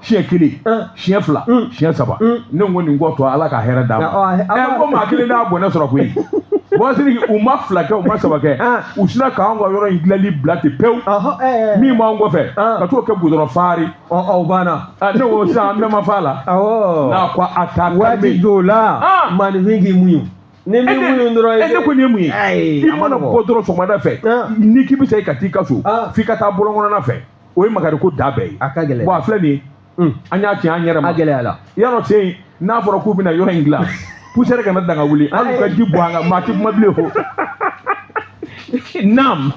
Siɲɛ kelen, siɲɛ fila, siɲɛ saba, ne ko nin kɔ to Ala ka hɛrɛ d'a ma. N ko maa kelen n'a bɔnɛ sɔrɔ koyi. Boubacar Sidiki, u ma fila kɛ, u ma saba kɛ, u sinna k'anw ka yɔrɔ in dilanli bila ten pewu. Min b'anw kɔfɛ ka t'o kɛ goudron fari. O banna. Ne ko sisan an bɛɛ ma fa la. N'a ko a ta waati dɔw la, maaninfin k'i muɲu. Ni min muɲu dɔrɔn. Ne ko nin ye mun ye? I mana bɔ dɔrɔn sɔgɔmada fɛ, n'i k'i bɛ se ka t'i ka so, f'i ka taa bɔlɔn kɔnɔna fɛ. O ye makari ko da bɛɛ ye. A ka gɛlɛn. Bon, a filɛ nin ye, an y'a tiɲɛ an yɛrɛ ma. A gɛlɛyara. Yarɔ sen n'a fɔra k'u bɛna yɔrɔ in dilan, poussière kana dan ka wuli, hali u ka ji bɔn an kan, maa tɛ kuma bilen o. Naam.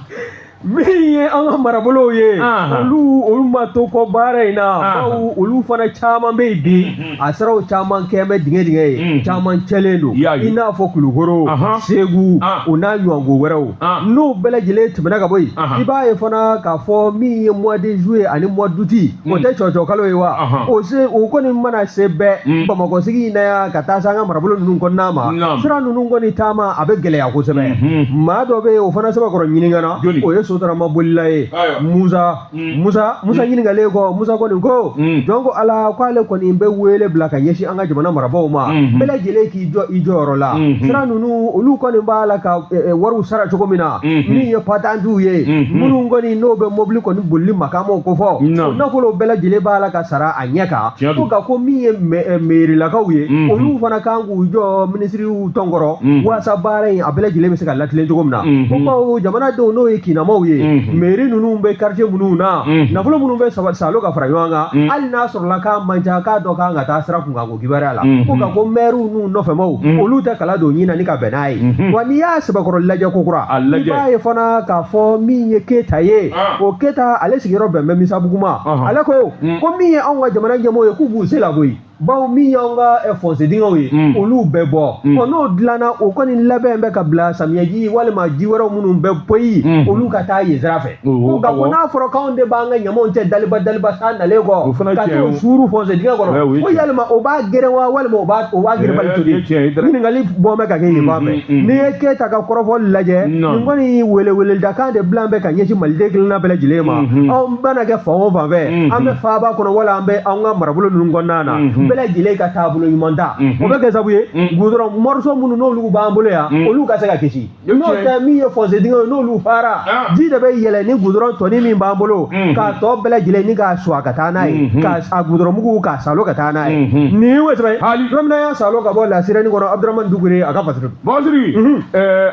Min ye an ka marabolow ye, olu ma to kɔ baara in na, bawo olu fana caman bɛ yen bi, a siraw caman kɛ bɛ dingɛ dingɛ ye, caman cɛlen don, i n'a fɔ Kulukoro, Segu, o n'a ɲɔgɔnko wɛrɛw. N'o bɛɛ lajɛlen tɛmɛna ka bɔ yen, i b'a ye fana k'a fɔ min ye mois de juillet ani mois d'août, o tɛ cɔcɔ kalo ye wa? O se o kɔni mana se bɛɛ Bamakɔ sigi in na yan ka taa se an ka marabolo ninnu kɔnɔna ma, sira ninnu kɔni taama a bɛ gɛlɛya kosɛbɛ. Maa dɔ bɛ yen, o fana sɛbɛkɔrɔ ɲininkana, o ye Sotarama bolila ye, Musa. Musa ɲininkalen kɔ, Musa kɔni ko jɔn ko Ala k'ale kɔni bɛ wele bila ka ɲɛsin an ka jamana marabaaw ma, bɛɛ lajɛlen k'i jɔ i jɔyɔrɔ la. Sira ninnu olu kɔni b'a la ka wariw sara cogo min na, min ye patantiw ye, minnu kɔni n'o bɛ mobili kɔni bolili makamaw kofɔ, o nafolo bɛɛ lajɛlen b'a la ka sara a ɲɛ kan. Ko nka ko min ye mairilakaw ye, olu fana kan k'u jɔ minisiriw tɔn kɔrɔ, walasa baara in a bɛɛ lajɛlen bɛ se ka latilen cogo min na. Ko bawo jamanadenw n'o ye kinamaw ye, mairie ninnu bɛ quartier minnu na, nafolo minnu bɛ salo ka fara ɲɔgɔn kan, hali n'a sɔrɔla k'a man ca, k'a dɔ kan ka taa sira kunkan ko kibaruya la, ko nka ko maires n'u nɔfɛmaw olu tɛ kala don ɲin na ni ka bɛn n'a ye. Wa n'i y'a sɛbɛkɔrɔ lajɛ kokura, i b'a ye fana k'a fɔ min ye Keyita ye, o Keyita ale sigiyɔrɔ bɛn bɛ Misabugu ma. Ale ko ko min ye anw ka jamana ɲɛmɔgɔ ye, k'u b'u se la koyi, bawo min y'anw ka fossé dingɛw ye, olu bɛɛ bɔ. Ɔ n'o dilanna, o kɔni labɛn bɛ ka bila samiyɛji walima ji wɛrɛw minnu bɛ poyi, olu ka taa yen sira fɛ. Ko nka ko n'a fɔra k'anw de b'an ka ɲamanw cɛ daliba daliba san nalen kɔ, ka t'o suuru fossé dingɛ kɔnɔ, ko yalima o b'a geren wa, walima o b'a gerenbali to de? Ɲininkali bɔ bɛ ka kɛ yen fan fɛ. N'i ye Keyita ka kɔrɔfɔli lajɛ, nin kɔni weleweledakan de bila bɛ ka ɲɛsin maliden kelenna bɛɛ lajɛlen ma. Anw bɛna kɛ fan o fan fɛ, an bɛ faaba kɔnɔ wala an bɛ anw ka marabolo ninnu kɔnɔna na, bɛɛ lajɛlen ka taabolo ɲuman ta, o bɛ kɛ sababu ye goudron morceau minnu n'olu b'an bolo yan, olu ka se ka kisi. N'o tɛ min ye fossé dingɛ ye, n'olu fara, ji de bɛ yɛlɛ ni goudron tɔni min b'an bolo, k'a tɔ bɛɛ lajɛlen ni k'a suwa ka taa n'a ye, k'a goudron mugu k'a salo ka taa n'a ye. Nin ye sɛbɛn ye don min na y'a salo ka bɔ La Sirène kɔnɔ, Abdramane Dukure a ka fasiri. Boubacar Sidiki,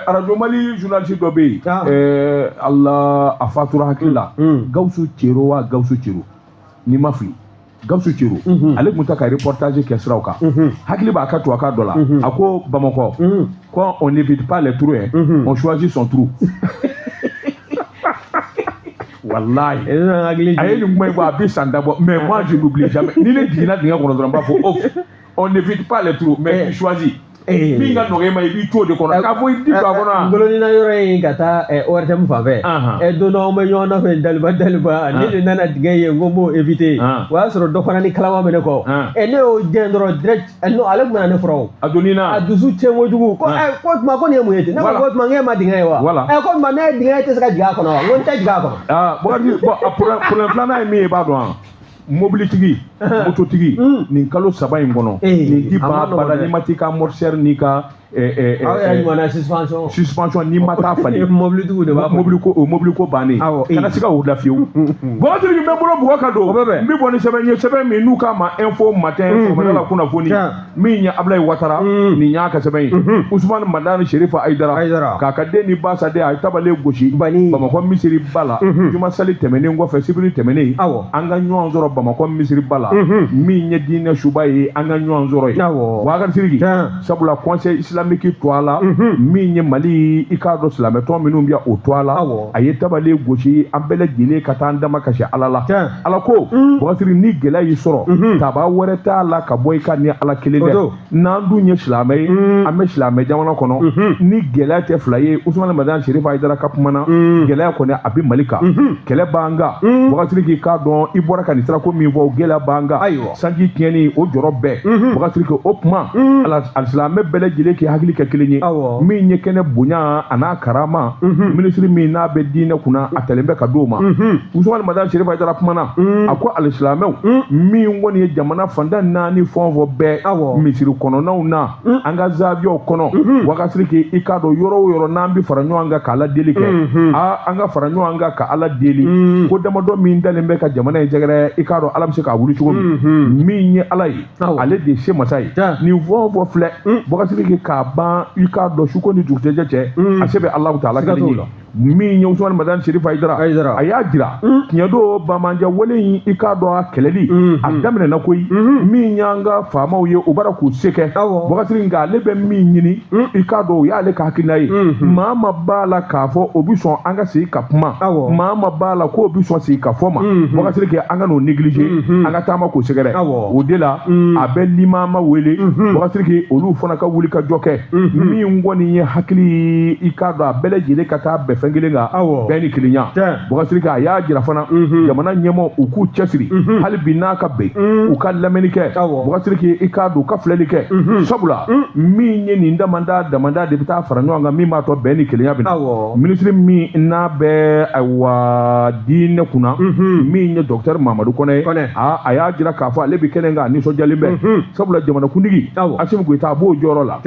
Radio Mali journaliste dɔ bɛ yen, Allah a fatura hakili la, Gawusu Cero wa Gawusu Cero, n'i ma fili, Gawusu Cero, ale tun ta ka reportage kɛ siraw kan. Hakili b'a ka tubabukan dɔ la, a ko Bamakɔ, quand on n'évite pas les trous, hein, on choisit son trou. Walayi, a ye nin kuma in fɔ, a bɛ san dabɔ, mais moi je n'oublie jamais. Ni ne jiginna dingɛ kɔnɔ dɔrɔn, n b'a fɔ: oh, on n'évite pas les trous, mais tu choisis. Min ka nɔgɔ e ma, i b'i to o de kɔnɔ k'a fɔ i di don a kɔnɔ. Ngolonina yɔrɔ in ka taa ORTM fan fɛ, don dɔ an bɛ ɲɔgɔn nɔfɛ daliba daliba, ne de nana dingɛ ye, n ko n b'o éviter. O y'a sɔrɔ dɔ fana ni kalama bɛ ne kɔ. Ne y'o jɛn dɔrɔn direct. Non, ale tun bɛ na ne fɔra o. A donni na. A dusu tiɲɛ kojugu, ko ko tuma ko nin ye mun ye ten? Ne ko ko tuma n k'e ma dingɛ ye wa? Ko tuma ne ye dingɛ tɛ se ka jigin a kɔnɔ wa? N ko n tɛ jigin a kɔnɔ. Ah, Bakari, bon, a problème filanan ye min ye, i b'a dɔn wa? Mobilitigi, mototigi, nin kalo 3 in kɔnɔ, nin ti ban abada n'i ma t'i ka amortisseur n'i ka Aw yɛrɛ ɲumanna suspension. Suspension, n'i ma taa falen. Mobilitigiw de b'a fɔ. Mobili ko, o mobili ko bannen, kana se ka o la fiyewu. Bakari, n bɛ bolo bugɔ ka don, n bɛ bɔ ni sɛbɛn ye, sɛbɛn min n'u k'a ma Info Matin, sɔgɔmada la kunnafoni, min ye Ablaye Watara, nin y'a ka sɛbɛn ye. Usumani Madani Serifa Ayidara k'a ka den ni ba sa den, a ye tabalen gosi Bamakɔ misiri ba la juma sali tɛmɛnen kɔfɛ, sibiri tɛmɛnen. An ka ɲɔgɔn sɔrɔ Bamakɔ misiri ba la, min ye diinɛ suba ye, an ka ɲɔgɔn sɔrɔ yen. Bakari Sidiki, sabula Conseil islamique to a la, min ye Mali, i k'a dɔn silamɛtɔn minnu bɛ o to a la, a ye tabalen gosi, an bɛɛ lajɛlen ka taa an dama kasi Ala la. Ala ko, Bakari, ni gɛlɛya y'i sɔrɔ, taba wɛrɛ t'a la ka bɔ i ka ni Ala kelen dɛ. N'an dun ye silamɛ ye, an bɛ silamɛ jamana kɔnɔ, ni gɛlɛya tɛ fila ye. Usumani Madani Serifa Ayidara ka kuma na, gɛlɛya kɔni a bɛ Mali kan, kɛlɛ b'an kan. Bakari, k'i k'a dɔn i bɔra ka nin sirako min fɔ, gɛlɛya b'an kan, sanji tiɲɛni o jɔrɔ bɛɛ. Bakari, o kuma alisilamɛ bɛɛ lajɛlen k'i hakili kɛ kelen ye, min ye kɛnɛ bonya a n'a karama, minisiri min n'a bɛ diinɛ kunna, a talen bɛ ka d'o ma. Usumani Madani Serifa Ayidara kuma na, a ko alisilamɛw min kɔni ye jamana fantan naani fɛn o fɛn bɛɛ, misiri kɔnɔnaw na, an ka zawiyaw kɔnɔ, Bakari, k'i k'a dɔn yɔrɔ o yɔrɔ n'an bɛ fara ɲɔgɔn kan ka Ala deli kɛ, an ka fara ɲɔgɔn kan ka Ala deli, ko damadɔ min dalen bɛ ka jamana in sɛgɛrɛ, i k'a dɔn Ala bɛ se k'a wuli cogo min. Min ye Ala ye, ale de ye se masa ye. Nin fɛn o fɛn filɛ, Bakari, k'a ban, i k'a dɔn su ko ni dugusɛjɛ cɛ, a se bɛ Alahu taala kelen ye. Min ye Usumani Madani Serifa Ayidara, a y'a jira tiɲɛ don, bamanjɛ wale in, i k'a dɔn a kɛlɛli a daminɛna koyi. Min y'an ka faamaw ye, u b'ara k'u se kɛ, Bakari, nka ale bɛ min ɲini, i k'a dɔn o y'ale ka hakilina ye. Maa ma b'a la k'a fɔ o bɛ sɔn an ka sigi ka kuma, maa ma b'a la k'o bɛ sɔn sigi ka fɔ ma, Bakari, an ka n'o négliger, an ka taama k'o sɛgɛrɛ. O de la a bɛ limama wele, Bakari, olu fana ka wuli ka jɔ kɛ. Min kɔni ye hakili, i k'a dɔn a bɛɛ lajɛlen ka taa bɛn fɛn kelen kan, bɛɛ ni kelenya. Bakari, a y'a jira fana jamana ɲɛmaaw u k'u cɛsiri hali bi n'a ka bɛn, u ka lamɛnni kɛ. Bakari, i k'a dɔn u ka filɛli kɛ, sabula min ye nin damanda damanda de bɛ taa fara ɲɔgɔn kan, min b'a to bɛn ni kelenya bɛ na. Minisiri min n'a bɛ ayiwa diinɛ kunna, min ye docteur Mamadu Kɔnɛ ye, a y'a jira k'a fɔ ale bɛ kɛnɛ kan, a nisɔndiyalen bɛ, sabula jamanakuntigi Asimi Goyita a b'o jɔyɔrɔ la.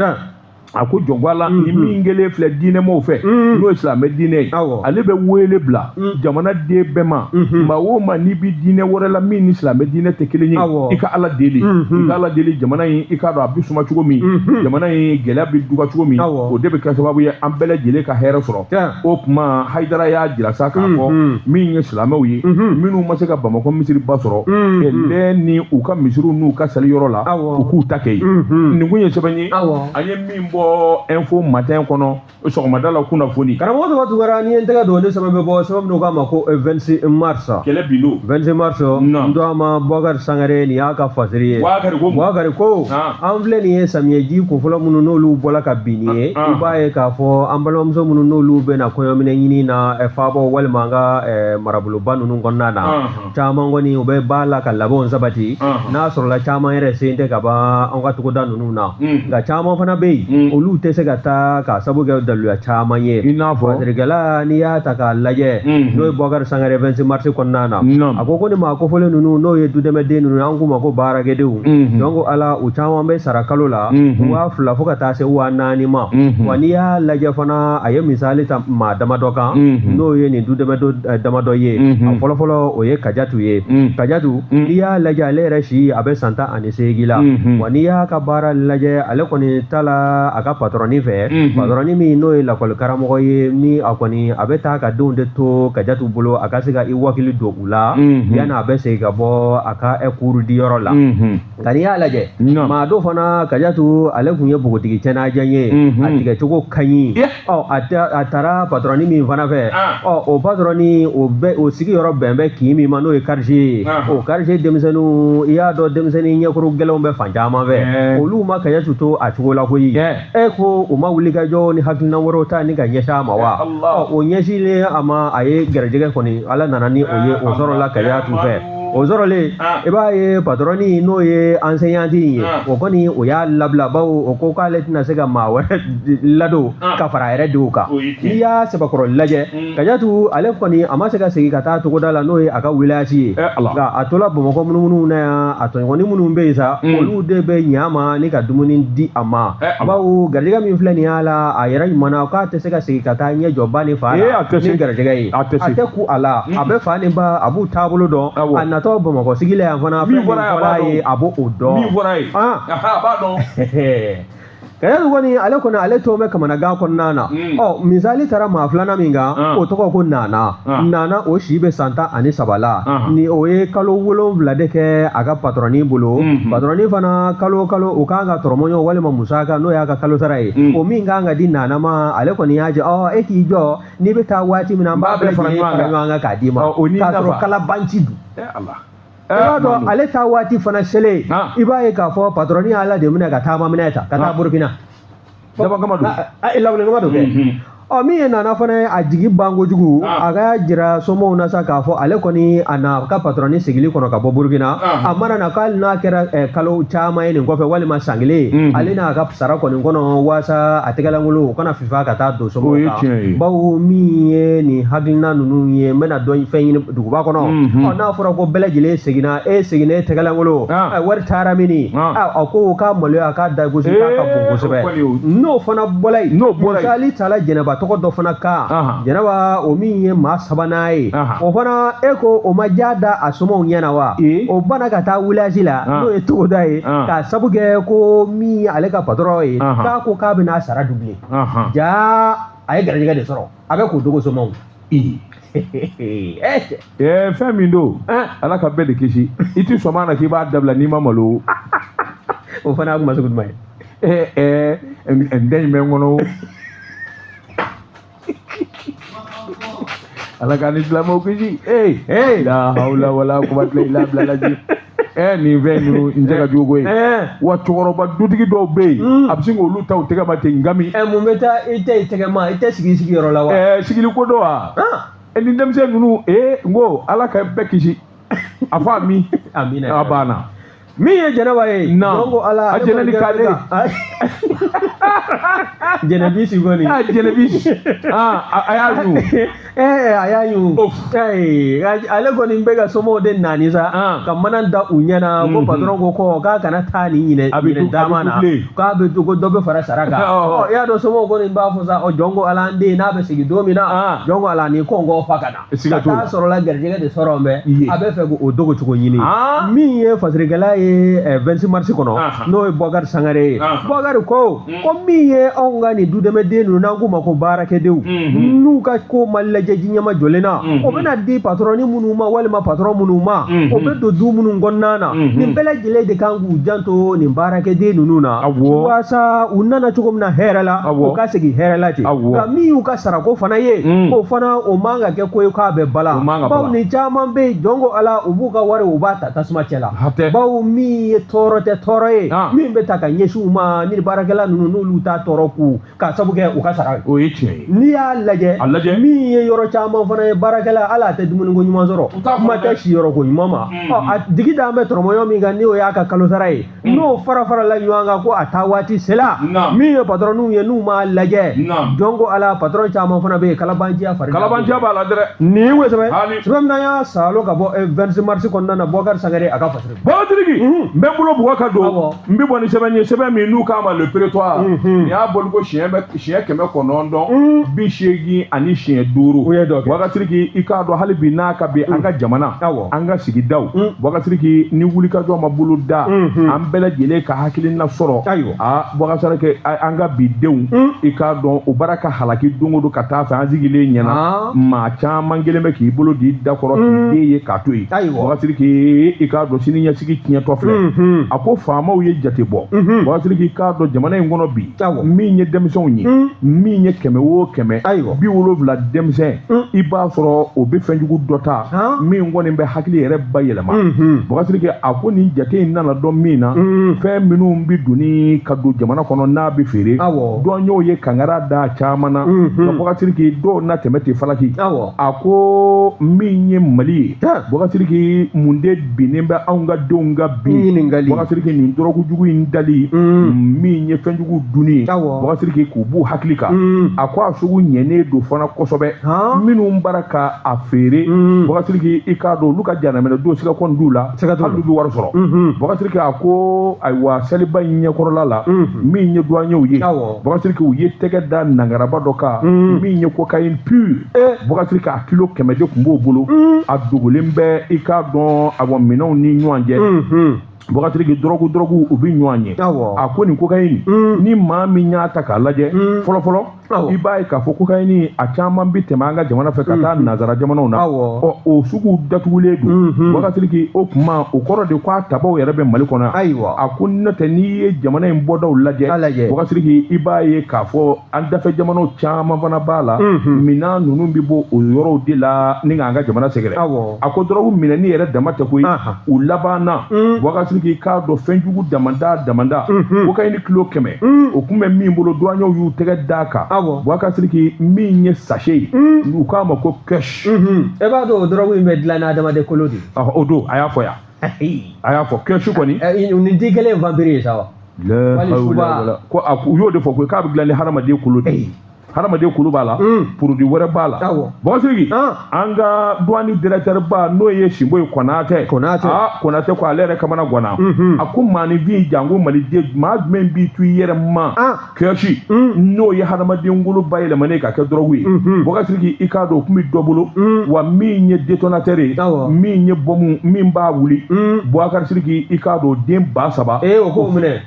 A ko jɔnko la, ni min kelen filɛ diinɛmɔgɔw fɛ, n'o ye silamɛ diinɛ ye, ale bɛ wele bila jamana den bɛɛ ma, maa o maa n'i bɛ diinɛ wɛrɛ la min ni silamɛ diinɛ tɛ kelen ye, i ka Ala deli, i ka Ala deli jamana in, i k'a dɔn a bɛ suma cogo min, jamana in gɛlɛya bɛ duga cogo min, o de bɛ kɛ sababu ye an bɛɛ lajɛlen ka hɛrɛ sɔrɔ. O tuma Hayidara y'a jira sa k'a fɔ min ye silamɛw ye minnu ma se ka Bamakɔ misiri ba sɔrɔ, lɛ ni u ka misiriw n'u ka sali yɔrɔ la, u k'u ta kɛ yen. Nin kun ye sɛbɛn ye an ye min bɔ Info Matin kɔnɔ sɔgɔmada la kunnafoni. Karamɔgɔ Tɔgɔ Tunkara, n'i ye n tɛgɛ don ne sɛbɛn bɛ bɔ sɛbɛn min k'a ma ko 26 mars. Kɛlɛ bin don. 26 mars, n dɔn ma Bubakari Sangare, nin y'a ka fasiri ye. Bubakari ko an filɛ nin ye samiyɛji kunfɔlɔ minnu n'olu bɔla ka bin nin ye, i b'a ye k'a fɔ an balimamuso minnu n'olu bɛ na kɔɲɔminɛ ɲini na fabaw walima an ka maraboloba ninnu kɔnɔna na, caman kɔni u bɛ ba la ka labɛnw sabati, n'a sɔrɔla caman yɛrɛ sen tɛ ka ban an ka togoda ninnu na. Nka caman fana bɛ yen, olu tɛ se ka taa k'a sabu kɛ daluya caman ye. I n'a fɔ fasirikɛla, n'i y'a ta k'a lajɛ, n'o ye Bubakari Sangare 26 mars kɔnɔna na, a ko ko ni maa kofɔlen ninnu n'o ye dudɛmɛden ninnu, an k'u ma ko baarakɛdenw, donc ala u caman bɛ sara kalo la 2000 fo ka taa se 4000 ma. Wa n'i y'a lajɛ fana, a ye misali ta maa damadɔ kan, n'o ye nin dudɛmɛ damadɔ ye. A fɔlɔfɔlɔ o ye Kajatu ye. Kajatu, n'i y'a lajɛ, ale yɛrɛ si a bɛ san 18 la. Wa n'i y'a ka baara lajɛ, ale kɔni ta la a a ka patɔrɔni fɛ, patɔrɔni min n'o ye lakɔli karamɔgɔ ye, ni a kɔni a bɛ taa ka denw de to Kajatu bolo a ka se ka i wakili don u la yanni a bɛ segin ka bɔ a ka cours di yɔrɔ la. Nka n'i y'a lajɛ maa dɔ fana Kajatu ale tun ye npogotigi cɛnajɛ ye, a tigɛcogo ka ɲi. Ɔ a taara patɔrɔni min fana fɛ, ɔ o patɔrɔni o sigiyɔrɔ bɛn bɛ kin min ma n'o ye quartier ye, o quartier denmisɛnninw i y'a dɔn denmisɛnnin ɲɛkɔrɔ gɛlɛnw bɛ fan caman fɛ, olu ma Kajatu to a cogo la koyi. E ko u ma wuli ka jɔ ni hakilina wɛrɛw ta ni ka ɲɛsin a ma wa? Ɔ o ɲɛsinlen a ma, a ye gɛrɛjɛgɛ kɔni Ala nana ni o ye, o sɔrɔla Kajatu fɛ. O sɔrɔlen i b'a ye patɔrɔni n'o ye enseignante ye, o kɔni o y'a labila bawo o ko k'ale tɛna se ka maa wɛrɛ ladon ka fara a yɛrɛ denw kan. N'i y'a sɛbɛkɔrɔ lajɛ, Kajatu ale kɔni a ma se ka segin ka taa togoda la n'o ye a ka village ye, nka a tola Bamakɔ munumunu na yan, a tɔɲɔgɔnnin minnu bɛ yen sa, olu de bɛ ɲɛ a ma ni ka dumuni di a ma, bawo garijɛgɛ min filɛ nin y'a la, a yɛrɛ ɲuman na k'a tɛ se ka segin ka taa ɲɛ jɔ ba ni fa la ni garijɛgɛ ye, a tɛ ku a la, a bɛ fa ni ba a b'u taabolo dɔn, a natɔ Bamakɔ sigi la yan fana fɛn min fɔra a ye a b'o dɔn. Min fɔra a ye, a b'a dɔn. Kajatu kɔni ale kɔni ale to bɛ kamanagan kɔnɔna na. Ɔ misali taara maa filanan min kan, o tɔgɔ ko Nana. Nana o si bɛ san 13 la, ni o ye kalo 7 de kɛ a ka patɔrɔni bolo. Patɔrɔni fana kalo kalo o kan ka tɔrɔmɔɲɔ walima musaka n'o y'a ka kalo sara ye, o min kan ka di Nana ma, ale kɔni y'a jɛ, ɔ e k'i jɔ n'i bɛ taa waati min na an b'a bɛɛ lajɛlen fara ɲɔgɔn kan k'a d'i ma, k'a sɔrɔ kalabanci dun. I b'a dɔn ale taa waati fana selen, i b'a ye k'a fɔ patɔrɔni y'a la de minɛ ka taama minɛ ta ka taa Burukina. Dabakama don. Lawulekama don kɛ. Ɔ min ye Nana fana ye, a jigi ban kojugu, a ka jira somɔgɔw na sa k'a fɔ ale kɔni a na ka patɔrɔni sigili kɔnɔ ka bɔ Burukina, a mana na k'ale n'a kɛra kalo caman ye nin kɔfɛ walima san kelen ye, ale n'a ka sara kɔni kɔnɔ waasa a tɛgɛlankolon o kana fifa ka taa don somɔgɔw kan, bawo min ye nin hakilina ninnu ye, n bɛna dɔ fɛn ɲini duguba kɔnɔ. Ɔ n'a fɔra ko bɛɛ lajɛlen seginna, e seginna e tɛgɛlankolon, wari taara mini, a ko k'a maloya k'a da gosi k'a ka bon kosɛbɛ. N'o fana bɔra yen, misali tala Jɛnɛba tɔgɔ dɔ fana kan, Jɛnɛba o min ye maa sabanan ye, o fana e ko o ma ja da a somɔgɔw ɲɛna wa? O banna ka taa village la n'o ye togoda ye, k'a sabu kɛ ko min ye ale ka patɔrɔn ye, k'a ko k'a bɛna sara doubler. Ja a ye garijɛgɛ de sɔrɔ, a bɛ k'o dogo somɔgɔw. Fɛn min don, Ala ka bɛɛ de kisi. I ti sɔn a na k'i b'a dabila n'i ma malo. O fana y'a kuma sugu jumɛn ye? N den in bɛ n kɔnɔ. Ala ka ni silamɛw kisi. La hawla wala quwwata illa billah. Nin fɛn ninnu n tɛ ka jugu koyi. Wa cɛkɔrɔba dutigi dɔw bɛ yen, a bɛ sin k'olu ta u tɛgɛ ma ten nka min. Mun bɛ taa i tɛ i tɛgɛ ma, i tɛ sigi i sigiyɔrɔ la wa? Sigili ko dɔ wa? Ni denmisɛn ninnu, n ko Ala ka bɛɛ kisi. A fɔ ami. Amina. A banna. Min ye Jɛnɛba ye, donc Ala a jɛnɛli k'ale. Jɛnɛbisi kɔni. Jɛnɛbisi. A y'a ɲu. A y'a ɲu. Ale kɔni bɛ ka somɔgɔw de nani sa, ka mana da u ɲɛna ko patɔrɔn ko ko k'a kana taa nin ɲinɛ dama na, k'a bɛ ko dɔ bɛ fara sara kan. Ɔ i y'a dɔn somɔgɔw kɔni b'a fɔ sa, ɔ jɔn ko Ala an den n'a bɛ segin don min na, jɔn ko Ala ni kɔngɔ fa ka na. Ka taa sɔrɔla garijɛgɛ de sɔrɔ mɛ a bɛ fɛ k'o dogo cogo ɲini. Min ye fasirikɛla ye 26 mars kɔnɔ, n'o ye Bɔkari Sangare ye. Bɔkari ko min ye anw ka nin dudɛmɛden ninnu n'an k'u ma ko baarakɛdenw, n'u ka ko ma lajɛ ji ɲɛma jɔlen na, o bɛna di patɔrɔni minnu ma walima patɔrɔn minnu ma, o bɛ don du minnu kɔnɔna na, nin bɛɛ lajɛlen de kan k'u janto nin baarakɛden ninnu na, walasa u nana cogo min na hɛrɛ la, u ka segin hɛrɛ la ten. Nka min y'u ka sarako fana ye, o fana o man ka kɛ ko ye k'a bɛ bala, bawo nin caman bɛ yen, jɔn ko Ala u b'u ka wari u b'a ta tasuma cɛ la, bawo min ye tɔɔrɔ tɛ tɔɔrɔ ye, min bɛ ta ka ɲɛsin u ma ni baarakɛla ninnu n'olu t'a tɔɔrɔ k'u k'a sabu kɛ u ka sara ye. O ye tiɲɛ ye. N'i y'a lajɛ, min ye yɔrɔ caman fana ye baarakɛla, hali a tɛ dumuniko ɲuman sɔrɔ, kuma tɛ siyɔrɔko ɲuman ma. Ɔ a jigi d'an bɛ tɔrɔmɔɲɔ min kan, n'o y'a ka kalo sara ye, n'o fara farala ɲɔgɔn kan ko a taa waati sela, min ye patɔrɔniw ye n'u m'a lajɛ, jɔn ko Ala patɔrɔn caman fana bɛ yen, kalabanciya fari. Kalabanciya b'a la dɛ. Nin ye sɛbɛn sɛbɛn min n'an y'a salo ka bɔ 26 mars kɔnɔna na, Bɔkari Sangare a ka fasiri. Babatiriki. Sidiki, n bɛ n bolo bugɔ ka don, n bɛ bɔ ni sɛbɛn ye, sɛbɛn min n'u k'a ma Le Prétoire. Nin y'a bɔli ko siɲɛ bɛ siɲɛ 985. U ye dɔ kɛ. Boubacar Sidiki, i k'a dɔn hali bi n'a ka bi an ka jamana, an ka sigidaw, Boubacar Sidiki, ni wulikajɔ ma bolo da, an bɛɛ lajɛlen ka hakilina sɔrɔ. Aa, Boubacar Sidiki, an ka bi denw, i k'a dɔn u bara ka halaki don o don ka taa fɛ. An sigilen ɲɛna, maa caman kelen bɛ k'i bolo di da kɔrɔ k'i den ye k'a to yen. Boubacar Sidiki, i k'a dɔn sini ɲɛsigi tiɲɛtɔ filɛ. A ko faamaw ye jate bɔ. Boubacar Sidiki, i k'a dɔn jamana in kɔnɔ bi, min ye denmisɛnw ye, min ye 100 o 100, 70 denmisɛn, i b'a sɔrɔ o bɛ fɛnjugu dɔ ta min kɔni bɛ hakili yɛrɛ bayɛlɛma. Boubacar Sidiki, a ko nin jate in nana dɔn min na, fɛn minnu bɛ donni ka don jamana kɔnɔ n'a bɛ feere, dɔn y'o ye kangara da caman na. Nka Boubacar Sidiki, dɔw na tɛmɛ ten falaki. A ko min ye Mali ye, Boubacar Sidiki, mun de binnen bɛ anw ka denw ka bi? Boubacar Sidiki, nin dɔrɔgu jugu in dali, min ye fɛnjugu dunni ye, Boubacar Sidiki, k'u b'u hakili kan. A ko a sugu ɲɛnen don fana kosɛbɛ. Minnu bara ka a feere, Boubacar Sidiki, i k'a dɔn olu ka janaminɛ don siga kɔni d'u la, hali olu bɛ wari sɔrɔ. Boubacar Sidiki, a ko ayiwa, saliba in ɲɛkɔrɔla la, min ye douaniers ye, Boubacar Sidiki, u ye tɛgɛ da nangaraba dɔ kan min ye cocaïne pure. Boubacar Sidiki, a kilo 100 de tun b'o bolo, a dogolen bɛ, i k'a dɔn, awɔ, minɛnw ni ɲɔgɔn cɛ. Boubacar Sidiki, dɔrɔgu u bɛ ɲɔgɔn ye. A ko nin cocaïne, ni maa min y'a ta k'a lajɛ fɔlɔ fɔlɔ, i b'a ye k'a fɔ cocaïne a caman bɛ tɛmɛ an ka jamana fɛ ka taa nanzara jamanaw na. Ɔ, o sugu datugulen don. Boubacar Sidiki, o kuma o kɔrɔ de ko a tabaw yɛrɛ bɛ Mali kɔnɔ. A ko n'o tɛ, n'i ye jamana in bɔdaw lajɛ, Boubacar Sidiki, i b'a ye k'a fɔ an dafɛ jamanaw caman fana b'a la, minɛn ninnu bɛ bɔ o yɔrɔw de la ni k'an ka jamana sɛgɛrɛ. A ko dɔrɔgu minɛni yɛrɛ dama tɛ koyi, u laban na, Boubacar Sidiki, k'a dɔn fɛnjugu damanda cocaïne kilo 100 o tun bɛ min bolo, douaniers y'u tɛgɛ d'a kan. Boubacar Sidiki, min ye sachet ye, u k'a ma ko kush. E b'a dɔn o dɔrɔgu in bɛ dilan ni adamaden kolo de ye. O don a y'a fɔ yan, a y'a fɔ kush kɔni. Nin tɛ kelen vampire ye sa wa? Ko a u y'o de fɔ ko k'a bɛ dilan ni hadamaden kolo de ye. Hadamaden kolo b'a la, produit wɛrɛ b'a la. Boubacar Sidiki, an ka douane directeur ba, n'o ye Sinbo ye, Konatɛ, Konatɛ ko ale yɛrɛ kamana ganna. A ko maaninfin janko maliden, maa jumɛn b'i to i yɛrɛ ma kɛsi n'o ye hadamaden kolo bayɛlɛmanen ka kɛ dɔrɔgu ye? Boubacar Sidiki, i k'a dɔn o tun bɛ dɔ bolo wa, min ye détonateur ye, min ye bɔmu min b'a wuli. Boubacar Sidiki, i k'a dɔn den 3000, o k'o minɛ,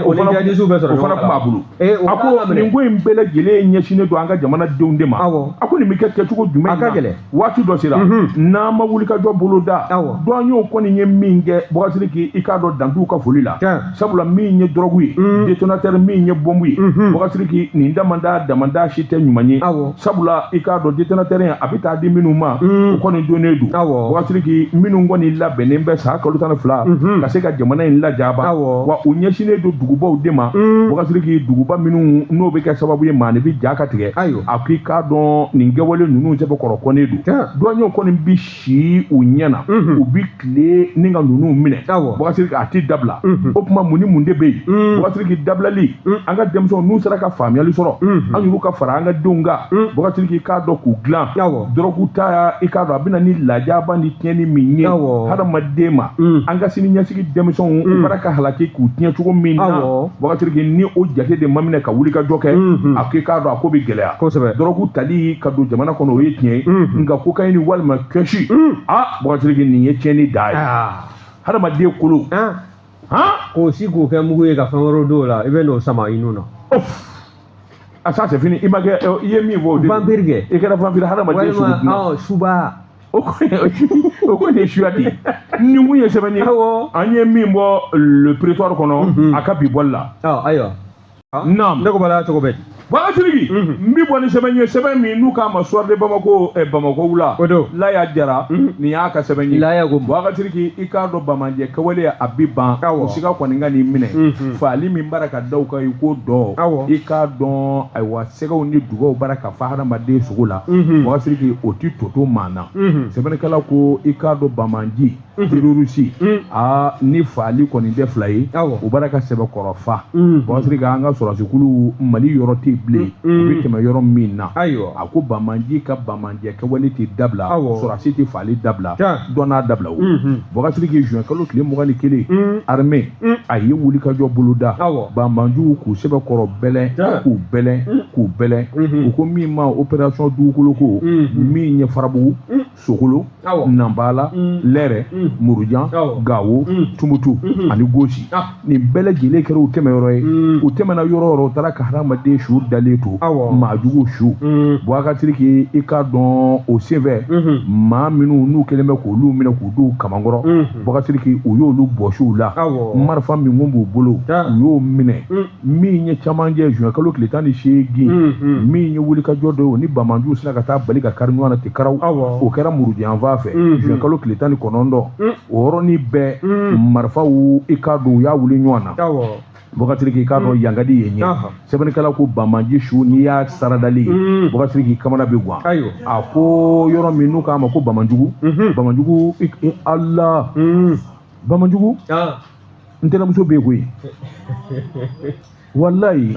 o fana tun b'a bolo. A ko nin ko in bɛɛ lajɛlen ɲɛsinnen don an ka jamana denw de ma. A ko nin bɛ kɛ kɛcogo jumɛn na? Waati dɔ sera, n'an ma wulikajɔ bolo da, douaniers kɔni ye min kɛ, Boubacar Sidiki, i k'a dɔn dan t'u ka foli la. Sabula min ye dɔrɔgu ye, détonateur min ye bɔnbu ye, Boubacar Sidiki, nin damanda si tɛ ɲuman ye. Sabula i k'a dɔn détonateur in a bɛ taa di minnu ma, o kɔni donnen don. Boubacar Sidiki, minnu kɔni labɛnnen bɛ san kalo 12 ka se ka jamana in lajaba, wa u ɲɛsinnen don dugubaw de ma. Boubacar Sidiki, duguba minnu n'o bɛ kɛ sababu ye maaninfin ja ka tigɛ. A ko i k'a dɔn nin kɛwale ninnu sɛbɛkɔrɔ kɔnnen don. Douaniers kɔni bi si u ɲɛ na, u bi tile ni ka ninnu minɛ. Boubacar Sidiki, a ti dabila. O tuma mun ni mun de bɛ yen? Boubacar Sidiki, dabilali, an ka denmisɛnw n'u sera ka faamuyali sɔrɔ, an y'olu ka fara an ka denw kan. Boubacar Sidiki, k'a dɔn k'u dilan dɔrɔgu ta, i k'a dɔn a bɛ na ni lajaba ni tiɲɛni min ye hadamaden ma, an ka sini ɲɛsigi denmisɛnw u bara ka halaki k'u tiɲɛ cogo min na. Boubacar Sidiki, ni o jate de ma minɛ ka wuli ka jɔ kɛ, a ko i k'a dɔn a ko bɛ gɛlɛya kosɛbɛ. Dɔrɔgu tali ka don jamana kɔnɔ, o ye tiɲɛ ye, nka cocaïne walima kɛsi, Boubacar Sidiki, nin ye tiɲɛni da ye hadamaden kolo. K'o si k'o kɛ mugu ye ka fɛn wɛrɛw don o la, i bɛ n'o sama i nun na. A ça c'est fini. I ma kɛ, i ye min fɔ o de. Vampire kɛ. I kɛra vampire hadamaden sugu jumɛn? Walima suba. O ko ye suya de ye. Nin kun ye sɛbɛn ye. An ye min bɔ Le Prétoire kɔnɔ, a ka bi bɔli la. Ayiwa. Naam. Ne ko bala cogo bɛ di? Boubacar Sidiki, n bɛ bɔ ni sɛbɛn ye, sɛbɛn min n'u k'a ma Soir de Bamako, Bamakɔ wula. O don. Laya Jara, nin y'a ka sɛbɛn ye. Laya ko. Boubacar Sidiki, i k'a dɔn Bamanjɛ kɛwale a bi ban. O siga kɔni ka n'i minɛ. Faali min bara ka da u kan i ko dɔ. I k'a dɔn ayiwa, sɛgɛw ni dugaw bara ka fa hadamaden sogo la. Boubacar Sidiki, o ti toto maa na. Sɛbɛnnikɛla ko i k'a dɔn Bamanji terroriste, ni faali kɔni tɛ fila ye, o bara ka sɛbɛkɔrɔ fa. Boubacar Sidiki, an ka sɔrɔdasikulu Mali yɔrɔ tɛ bilen u bɛ tɛmɛ yɔrɔ min na. Ayiwa, a ko banbaanci ka banbaanciya kɛwale tɛ dabila, sɔrɔdasi tɛ faali dabila, dɔ n'a dabila o. Boubacar Sidiki juin kalo tile 21 armée a ye wulikajɔ boloda banbaanciw k'u sɛbɛkɔrɔ bɛlɛn k'u bɛlɛn k'u bɛlɛn. U ko min ma opération dugukolo ko min ye Farabugu, Sokolo, Nanbala, Lɛrɛ, Murujan, Gawo, Tumutu ani Gosi. Nin bɛɛ lajɛlen kɛra u tɛmɛyɔrɔ ye. U tɛmɛna yɔrɔ o yɔrɔ, u taara ka hadamaden su dalen to, maajugu su. Boubacar Sidiki, i k'a dɔn o senfɛ maa minnu n'u kɛlen bɛ k'olu minɛ k'u don kamankɔrɔ, Boubacar Sidiki, u y'olu bɔsi u la. Marifa min kun b'u bolo, u y'o minɛ. Min ye camancɛ juin kalo tile 18, min ye wulikajɔ dɔ ye, o ni banbaanciw sina ka taa bali ka kari ɲɔgɔn na ten karaw. O kɛra Murujanfa fɛ juin kalo tile 19. O yɔrɔnin bɛɛ marifaw, i k'a dɔn u y'a wuli ɲɔgɔn na. Boubacar Sidiki, i k'a dɔn yangadi ye ɲɛ. Sɛbɛnnikɛla ko banbaanci su n'i y'a saradali ye, Boubacar Sidiki kamana bɛ gan. A ko yɔrɔ min n'u k'a ma ko Bamanjugu, Bamanjugu, Ala, Bamanjugu, n tɛnɛmuso bɛ yen koyi, walayi.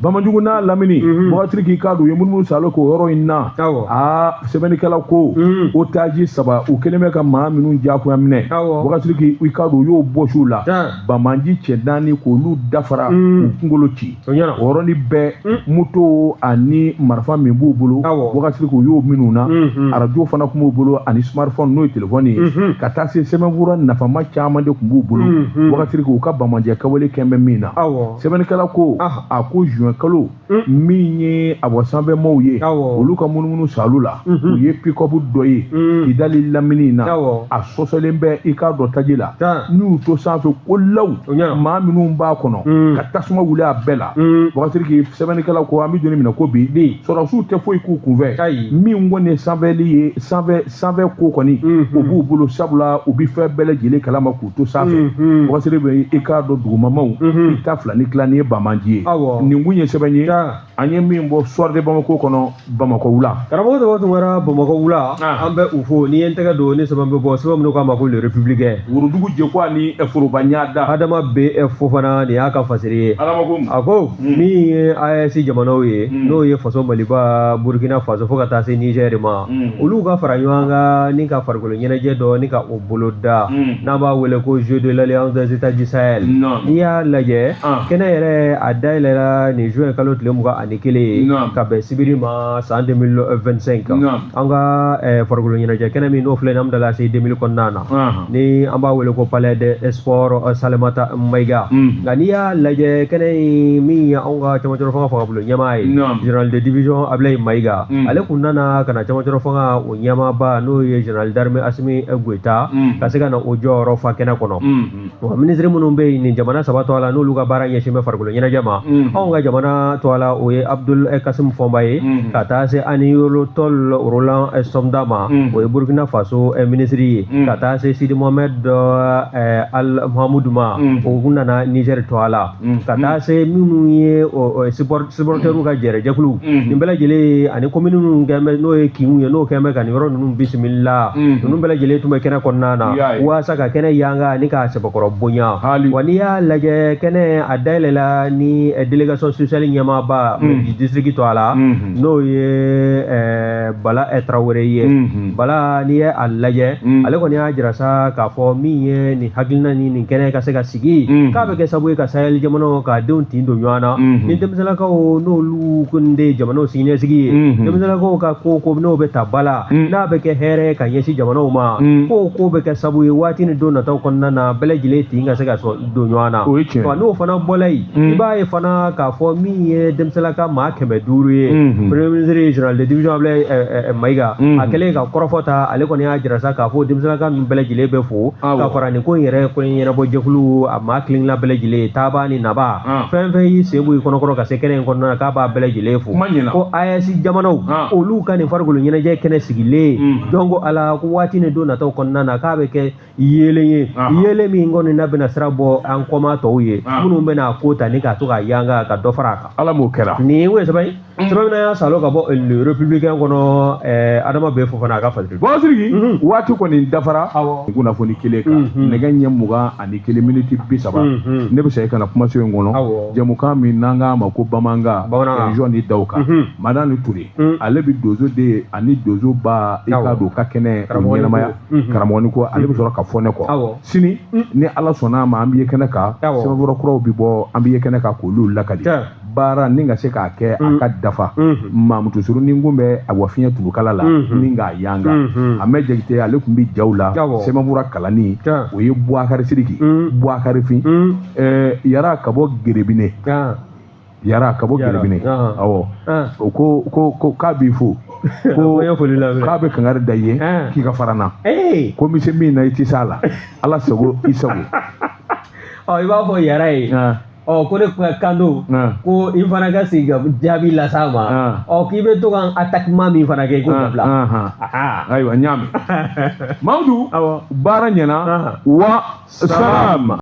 Bamanjugu n'a lamini, Boubacar Sidiki, k'a dɔn u ye munumunu salo k'o yɔrɔ in na. Aa, sɛbɛnnikɛla ko otage 3 u kɛlen bɛ ka maa minnu diyagoya minɛ, Boubacar Sidiki, i k'a dɔn u y'o bɔsi u la. Banbaanci cɛ 4 k'olu dafara k'u kunkolo ci. O yɔrɔnin bɛɛ moto ani marifa min b'u bolo, Boubacar Sidiki, u y'o minnu na. Arajo fana tun b'u bolo ani smartphone n'o ye telefɔni ye, ka taa se sɛbɛnfura nafama caman de tun b'u bolo. Boubacar Sidiki, u ka banbaanciya kɛwale kɛn bɛ min na. Sɛbɛnnikɛla ko a ko juin kalo min ye a bɔ sanfɛmɔgɔw ye, olu ka munumunu salu la, u ye pick-up dɔ ye Kidali lamini na, a sɔsɔlen bɛ, i k'a dɔn taji la. N'u y'u to sanfɛ ko law, maa minnu b'a kɔnɔ ka tasuma wuli a bɛɛ la. Boubacar Sidiki, sɛbɛnnikɛla ko an bɛ jɔnni minɛ ko bi sɔrɔdasiw tɛ foyi k'u kunfɛ. Min kɔni ye sanfɛli ye, sanfɛ ko kɔni o b'u bolo, sabula u bɛ fɛn bɛɛ lajɛlen kalama k'u to sanfɛ. Boubacar Sidiki, i k'a dɔn dugumamaw i ta fila ni tila ni ye banbaanci ye. Nin kun ye sɛbɛn ye an ye min bɔ Soir de Bamako kɔnɔ, Bamakɔ wula. Karamɔgɔ dɔgɔ tun kɛra Bamakɔ wula, an bɛ u fo. N'i ye n tɛgɛ don ni sɛbɛn bɛ bɔ, sɛbɛn minnu k'a ma ko Le Républicain, Worodugu Jɛkwa ni foroba ɲada, Adama B Fofana, nin y'a ka fasiri ye. A ko min ye AES jamanaw ye, n'o ye Faso Maliba, Burkina Faso fo ka taa se Niger ma, olu ka fara ɲɔgɔn kan ni ka farikolo ɲɛnajɛ dɔ ni ka o boloda, n'an b'a wele ko Jeux de l'Alliance des États du Sahel. N'i y'a lajɛ, kɛnɛ yɛrɛ a dayɛlɛla nin juin kalo tile 21 ye ka bɛn sibiri ma san 2025. An ka farikolo ɲɛnajɛ kɛnɛ min n'o filɛ nin, an bɛ se 2000 kɔnɔna na, ni an b'a wele ko Palais des Sports Salemata Maïga. Nka n'i y'a lajɛ, kɛnɛ in min ye anw ka cɛmancɛrɔ fanga fangabulon ɲɛmaa ye, général de division Ablaye Maïga, ale kun nana ka na cɛmancɛrɔ fanga o ɲɛmaaba n'o ye général d'armée Assimi Goïta ka se ka na o jɔyɔrɔ fa kɛnɛ kɔnɔ. Wa minisiri minnu bɛ yen nin jamana 3 tɔgɔ la, n'olu ka baara ɲɛsin bɛ farikolo ɲɛnajɛ ma, anw ka jamana tɔgɔ la, o ye Abdul Kasim Fɔnba ye, ka taa se Aniyolo Tol Roland Somda ma, o ye Burkina Faso minisiri ye, ka taa se Sidi Mohamed Al Mahamudu ma, o nana Niger tɔgɔ la, ka taa se minnu ye supporteriw ka jɛrɛjɛkulu nin bɛɛ lajɛlen ani commune minnu kɛn bɛ n'o ye kinw ye, n'o kɛn bɛ ka nin yɔrɔ ninnu bisimila, ninnu bɛɛ lajɛlen tun bɛ kɛnɛ kɔnɔna na walasa ka kɛnɛ yanga ni k'a sɛbɛkɔrɔ bonya. Wa n'i y'a lajɛ, kɛnɛ a dayɛlɛla ni délégation spéciale ɲɛmaaba district tɔgɔ la, n'o ye Bala Tarawele ye. Bala, n'i ye a lajɛ, ale kɔni y'a jira sa k'a fɔ min ye nin hakilina ni nin kɛnɛ ka se ka sigi, k'a bɛ kɛ sababu ye ka Sahel jamanaw ka denw tin don ɲɔgɔn na, ni denmisɛnninlakaw n'olu kun de ye jamanaw siniɲɛsigi ye, denmisɛnninlakaw ka ko n'o bɛ ta ba la, n'a bɛ kɛ hɛrɛ ka ɲɛsin jamanaw ma, ko bɛ kɛ sababu ye waati ni don nataw kɔnɔna na bɛɛ lajɛlen tin ka se ka don ɲɔgɔn na. Wa n'o fana bɔla yen, i b'a ye fana k'a fɔ min ye denmisɛnninlaka maa 500 ye, premier ministre général de division Ablaye Maïga, a kɛlen ka kɔrɔfɔ ta, ale kɔni y'a jira sa k'a fɔ denmisɛnninlaka ninnu bɛɛ lajɛlen bɛ fo ka fara nin ko in yɛrɛ ko ɲɛnabɔ jɛkulu a maa kelenkelenna bɛɛ lajɛlen taaba ni naba, fɛn fɛn y'i sen bɔ i kɔnɔkɔrɔ ka se kɛnɛ in kɔnɔna na, k'a b'a bɛɛ lajɛlen fo. Ko AES jamanaw olu ka nin farikolo ɲɛnajɛ kɛnɛ sigilen donc ala ko waati ni don nataw kɔnɔna na k'a bɛ kɛ yeelen ye, yeelen min kɔni n'a bɛna sira bɔ an kɔma tɔw ye minnu bɛna ko ta ni k'a to k'a yanga ka dɔ fara a kan. Ala m'o kɛra. Nin ye sɛbɛn ye, sɛbɛn min y'a salo ka bɔ Le Républicain kɔnɔ, Adama B Fofana a ka fasiri. Boubacar Sidiki, waati kɔni dafara. Kunnafoni kelen kan, nɛgɛ ɲɛ 21 miniti 30, ne bɛ segin ka na kumaso in kɔnɔ. Jɛmukan min n'an k'a ma ko bamanankan, région ni daw kan, Madani Ture, ale bɛ donso de ani donso ba, i k'a don ka kɛnɛ o ɲɛnamaya karamɔgɔni ko, ale bɛ sɔrɔ ka fɔ ne kɔ. Sini ni Ala sɔnna a ma, an bɛ ye kɛnɛ kan. Sɛbɛnfura kuraw bɛ bɔ, an bɛ ye kɛnɛ kan k'olu lakali. Baara ni ka se k'a kɛ a ka dafa, Mamutu Surunin kun bɛ a wa fiɲɛ tulukala la ni k'a yanga. Ahmed Jakite, ale tun bɛ jaw la. Sɛbɛnfura kalanni, o ye Boubacar Sidiki, Boubacar Fin Yara ka bɔ Gerebine, Yara ka bɔ Gerebine. Awɔ, o ko k'a b'i fo, ko k'a bɛ kangari da i ye k'i ka fara n na, ko n bɛ se min na i tɛ s'a la, Ala sago i sago. Ɔ, i b'a fɔ Yara ye, ɔ, ko ne kan don ko i fana ka segin ka jaabi las'a ma. Ɔ, k'i bɛ to ka attaquement min fana kɛ, i k'o dabila. Ayiwa, n y'a mɛn, Mamudu. Baara ɲɛna wa salam.